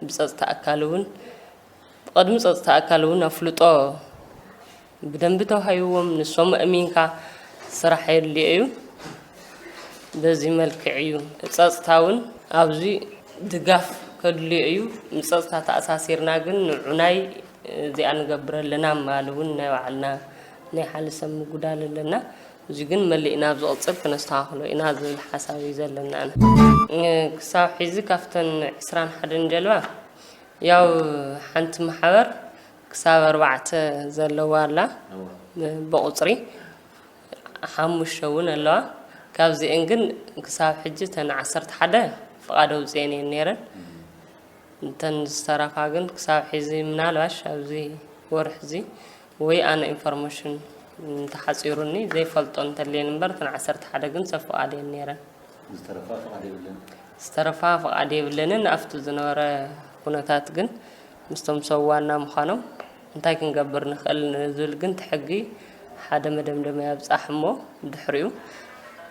ብጸጥታ ኣካል እውን ብቐድሚ ጸጥታ ኣካል እውን ኣፍልጦ ብደንቢ ተዋሂብዎም ንሶም ኣእሚንካ ስራሕ የድልዮ እዩ። በዚ መልክዕ እዩ ጸጥታ እውን ኣብዚ ድጋፍ ከድልዮ እዩ። ንጸጥታ ተኣሳሲርና ግን ንዑናይ እዚኣ ንገብር ኣለና ማል እውን ናይ ባዕልና ናይ ሓሊ ሰብ ምጉዳል ኣለና። እዚ ግን መሊእና ኣብ ዝቕጽል ክነስተኻኽሎ ኢና ዝብል ሓሳብ እዩ ዘለና። ክሳብ ሕዚ ካብተን ዕስራን ሓደን ጀልባ ያው ሓንቲ ማሕበር ክሳብ ኣርባዕተ ዘለዋ ኣላ ብቁፅሪ ሓሙሽተ እውን ኣለዋ። ካብዚአን ግን ክሳብ ሕጂ እተን ዓሰርተ ሓደ ፍቓድ ኣውፅኤን እየን ነይረን። እተን ዝተረፋ ግን ክሳብ ሕዚ ምናልባሽ ኣብዚ ወርሒ እዚ ወይ ኣነ ኢንፎርሜሽን እንተሓፂሩኒ ዘይፈልጦ እንተልየን እምበር እተን ዓሰርተ ሓደ ግን ሰብ ፍቓድ እየን ነይረን። ዝተረፋ ፍቓድ የብለንን። ዝተረፋ ፍቓድ የብለንን። ኣብቲ ዝነበረ ኩነታት ግን ምስቶም ሰብ ዋና ምዃኖም እንታይ ክንገብር ንኽእል ዝብል ግን እቲ ሕጊ ሓደ መደምደምያ ኣብፃሕ እሞ ድሕሪኡ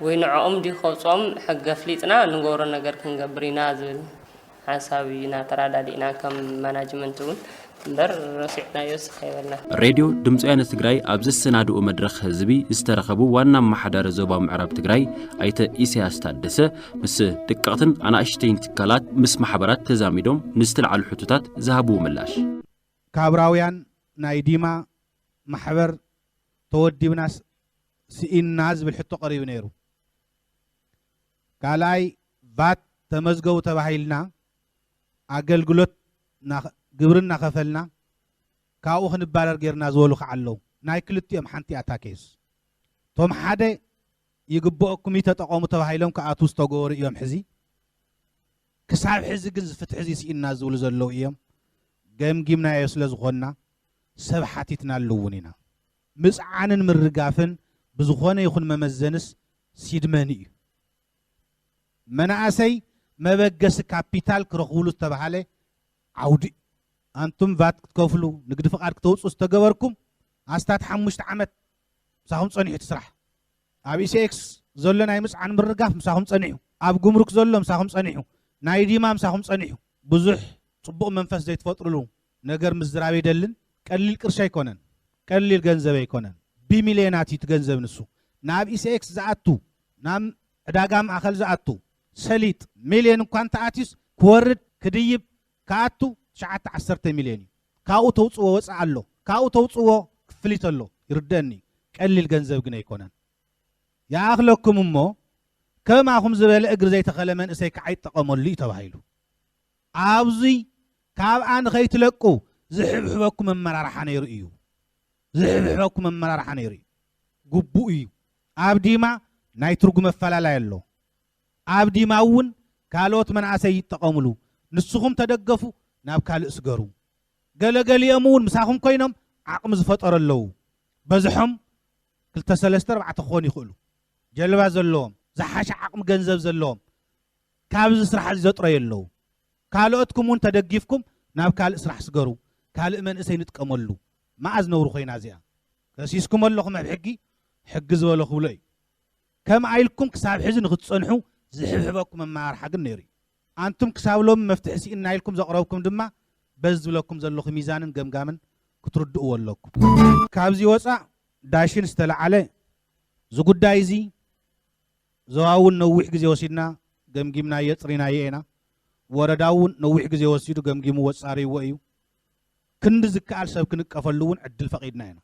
ወይ ንዕኦም ድዩ ከውፅኦም ሕጊ ኣፍሊጥና ንገብሮ ነገር ክንገብር ኢና ዝብል ሓሳብ ኢና ተራዳዲእና ከም ማናጅመንት እውን እምበር ረሲዕናዮ ስኸ ይበልና። ሬድዮ ድምፂ ወያነ ትግራይ ኣብ ዘሰናድኦ መድረኽ ህዝቢ ዝተረኸቡ ዋና ኣመሓዳሪ ዞባ ምዕራብ ትግራይ ኣይተ ኢሳያስ ታደሰ ምስ ደቀቕትን ኣናእሽተይን ትካላት ምስ ማሕበራት ተዛሚዶም ንዝተለዓሉ ሕቶታት ዝሃብዎ ምላሽ። ካብራውያን ናይ ዲማ ማሕበር ተወዲብና ስ- ስኢንና ዝብል ሕቶ ቀሪቡ ነይሩ። ካልኣይ ቫት ተመዝገቡ ተባሂልና ኣገልግሎት እና- ግብሪ እናኸፈልና ካብኡ ክንባረር ጌርና ዝበሉ ከዓ ኣለዉ። ናይ ክልቲኦም ሓንቲ ኣታ ኬስ እቶም ሓደ ይግበአኩም እዩ ተጠቐሙ ተባሂሎም ክኣትዉ ዝተገበሩ እዮም። ሕዚ ክሳብ ሕዚ ግን ዝፍትሒ እዚ ስኢንና ዝብሉ ዘለዉ እዮም። ገምጊምናዮ ስለ ዝኾንና ሰብ ሓቲትናሉ እውን ኢና። ምፅዓንን ምርጋፍን ብዝኾነ ይኹን መመዘንስ ሲድመኒ እዩ። መናእሰይ መበገሲ ካፒታል ክረኽብሉ ዝተባሃለ ዓውዲ እዩ። ኣንቱም ቫት ክትከፍሉ ንግዲ ፍቓድ ክተውፅኡ ዝተገበርኩም ኣስታት ሓሙሽተ ዓመት ምሳኹም ፀኒሑ እቲ ስራሕ። ኣብ ኢሲኤክስ ዘሎ ናይ ምፅዓን ምርጋፍ ምሳኹም ፀኒሑ፣ ኣብ ጉምሩክ ዘሎ ምሳኹም ፀኒሑ፣ ናይ ዲማ ምሳኹም ፀኒሑ። ብዙሕ ፅቡቕ መንፈስ ዘይትፈጥሩሉ ነገር ምዝራብ ይደልን። ቀሊል ቅርሺ ኣይኮነን፣ ቀሊል ገንዘብ ኣይኮነን። ብሚልዮናት እዩ እቲ ገንዘብ ንሱ። ናብ ኢሲኤክስ ዝኣቱ፣ ናብ ዕዳጋ ማእኸል ዝኣቱ ሰሊጥ ሚልዮን እኳ እንተኣትዩስ ክወርድ ክድይብ ክኣቱ ትሽዓተ ዓሰርተ ሚልዮን እዩ። ካብኡ ተውፅዎ ወፃእ ኣሎ፣ ካብኡ ተውፅዎ ክፍሊት ኣሎ። ይርደአኒ፣ ቀሊል ገንዘብ ግን ኣይኮነን። ይኣኽለኩም እሞ ከማኹም ዝበለ እግሪ ዘይተኸለ መንእሰይ ከዓ ይጠቐመሉ እዩ ተባሂሉ። ኣብዚ ካብኣ ንኸይትለቁ ዝሕብሕበኩም ኣመራርሓ ነይሩ እዩ። ዝሕብሕበኩም ኣመራርሓ ነይሩ እዩ። ግቡእ እዩ። ኣብ ዲማ ናይ ትርጉም ኣፈላላይ ኣሎ። ኣብ ዲማ እውን ካልኦት መናእሰይ ይጠቐምሉ። ንስኹም ተደገፉ፣ ናብ ካልእ ስገሩ። ገለገሊኦም እውን ምሳኹም ኮይኖም ዓቕሚ ዝፈጠሩ ኣለዉ። በዝሖም ክልተ ሰለስተ ኣርባዕተ ክኾኑ ይኽእሉ። ጀልባ ዘለዎም፣ ዝሓሸ ዓቕሚ ገንዘብ ዘለዎም፣ ካብዚ ስራሕ እዚ ዘጥረዩ ኣለዉ። ካልኦትኩም እውን ተደጊፍኩም ናብ ካልእ ስራሕ ስገሩ፣ ካልእ መንእሰይ ንጥቀመሉ። መኣዝ ነውሪ ኮይና እዚኣ? ከሲስኩም ኣለኹም ኣብ ሕጊ፣ ሕጊ ዝበሎ ክብሎ እዩ። ከምኣ ኢልኩም ክሳብ ሕዚ ንክትጸንሑ ዝሕብሕበኩም ኣመራርሓ ግን ነይሩ እዩ። ኣንቱም ክሳብ ሎሚ መፍትሒ ስኢንና ኢልኩም ዘቕረብኩም ድማ በዚ ዝብለኩም ዘለኹ ሚዛንን ገምጋምን ክትርድእዎ ኣለኩም። ካብዚ ወፃእ ዳሽን ዝተለዓለ እዚ ጉዳይ እዚ ዞባ እውን ነዊሕ ግዜ ወሲድና ገምጊምናዮ፣ ጽሪናዮ ኢና። ወረዳ እውን ነዊሕ ግዜ ወሲዱ ገምጊምዎ ጻርይዎ እዩ። ክንዲ ዝከኣል ሰብ ክንቀፈሉ እውን ዕድል ፈቒድና ኢና።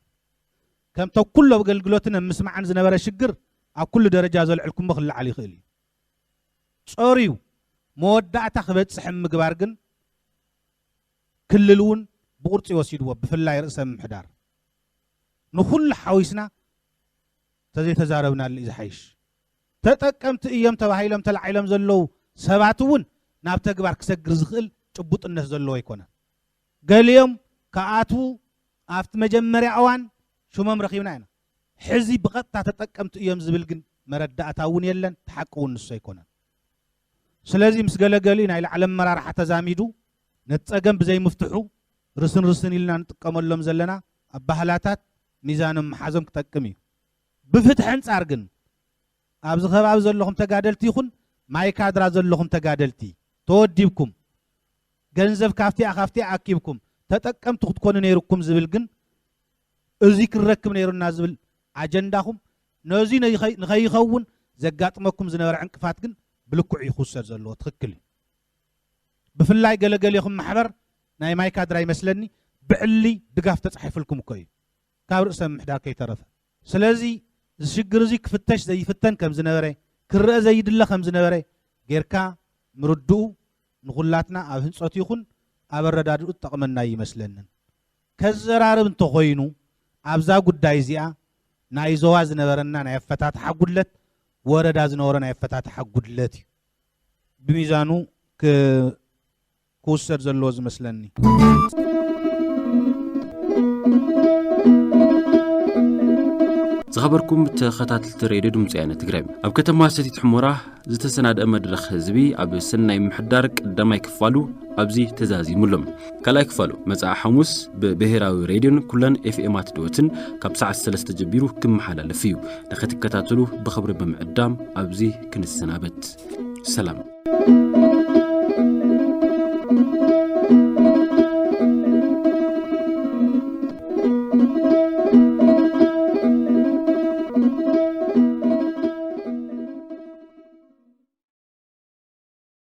ከምቶ ኩሉ ኣብ ኣገልግሎትን ኣብ ምስማዕን ዝነበረ ሽግር ኣብ ኩሉ ደረጃ ዘልዕልኩሞ ክለዓል ይኽእል እዩ። ጸርዩ መወዳእታ ክበጽሕ ኣብ ምግባር ግን ክልል እውን ብቑርጺ ወሲድዎ፣ ብፍላይ ርእሰ ምምሕዳር። ንኹሉ ሓዊስና ተዘይተዛረብናሉ እዩ ዝሓይሽ። ተጠቀምቲ እዮም ተባሂሎም ተላዒሎም ዘለዉ ሰባት እውን ናብ ተግባር ክሰግር ዝኽእል ጭቡጥነት ዘለዎ ኣይኮነን። ገሊኦም ክኣትዉ ኣብቲ መጀመርያ እዋን ሽሞም ረኺብና ኢና። ሕዚ ብቐጥታ ተጠቀምቲ እዮም ዝብል ግን መረዳእታ እውን የለን፣ እቲ ሓቂ እውን ንሱ ኣይኮነን። ስለዚ ምስ ገለገሊ ናይ ላዕሊ ኣመራርሓ ተዛሚዱ ነቲ ጸገም ብዘይምፍትሑ ርስን ርስን ኢልና ንጥቀመሎም ዘለና ኣባህላታት ሚዛኖም ምሓዞም ክጠቅም እዩ። ብፍትሒ ኣንጻር ግን ኣብዚ ከባቢ ዘለኹም ተጋደልቲ ይኹን ማይ ካድራ ዘለኹም ተጋደልቲ ተወዲብኩም ገንዘብ ካብቲኣ ካብቲኣ ኣኪብኩም ተጠቀምቲ ክትኮኑ ነይርኩም ዝብል ግን እዚ ክንረክብ ነይሩና ዝብል ኣጀንዳኹም ነዚ ንኸይ- ንኸይኸውን ዘጋጥመኩም ዝነበረ ዕንቅፋት ግን ብልክዑ እዩ ክውሰድ ዘለዎ። ትኽክል እዩ። ብፍላይ ገለገሊኹም ማሕበር ናይ ማይ ካድራ ይመስለኒ ብዕሊ ድጋፍ ተጻሒፍልኩም እኮ እዩ ካብ ርእሰ ምምሕዳር ከይተረፈ። ስለዚ እዚ ሽግር እዚ ክፍተሽ ዘይፍተን ከም ዝነበረ ክረአ ዘይድለ ከም ዝነበረ ጌርካ ምርድኡ ንኹላትና ኣብ ህንጸቱ ይኹን ኣብ ኣረዳድኡ ዝጠቕመና ይመስለንን። ከዘራርብ እንተኾይኑ ኣብዛ ጉዳይ እዚኣ ናይ ዞባ ዝነበረና ናይ ኣፈታትሓ ጉድለት ወረዳ ዝነበሮ ናይ ኣፈታትሓ ጉድለት እዩ ብሚዛኑ ክ- ክውሰድ ዘለዎ ዝመስለኒ። ዝኸበርኩም ተኸታተልቲ ሬድዮ ድምፂ ወያነ ትግራይ፣ ኣብ ከተማ ሰቲት ሑመራ ዝተሰናደአ መድረኽ ህዝቢ ኣብ ሰናይ ምሕዳር ቀዳማይ ክፋሉ ኣብዚ ተዛዚሙ ኣሎ። ካልኣይ ክፋሉ መጻኢ ሓሙስ ብብሄራዊ ሬድዮን ኩለን ኤፍኤማት ዶትን ካብ ሰዓት ሰለስተ ጀሚሩ ክመሓላለፍ እዩ። ንኽትከታተሉ ብኽብሪ ብምዕዳም ኣብዚ ክንሰናበት። ሰላም።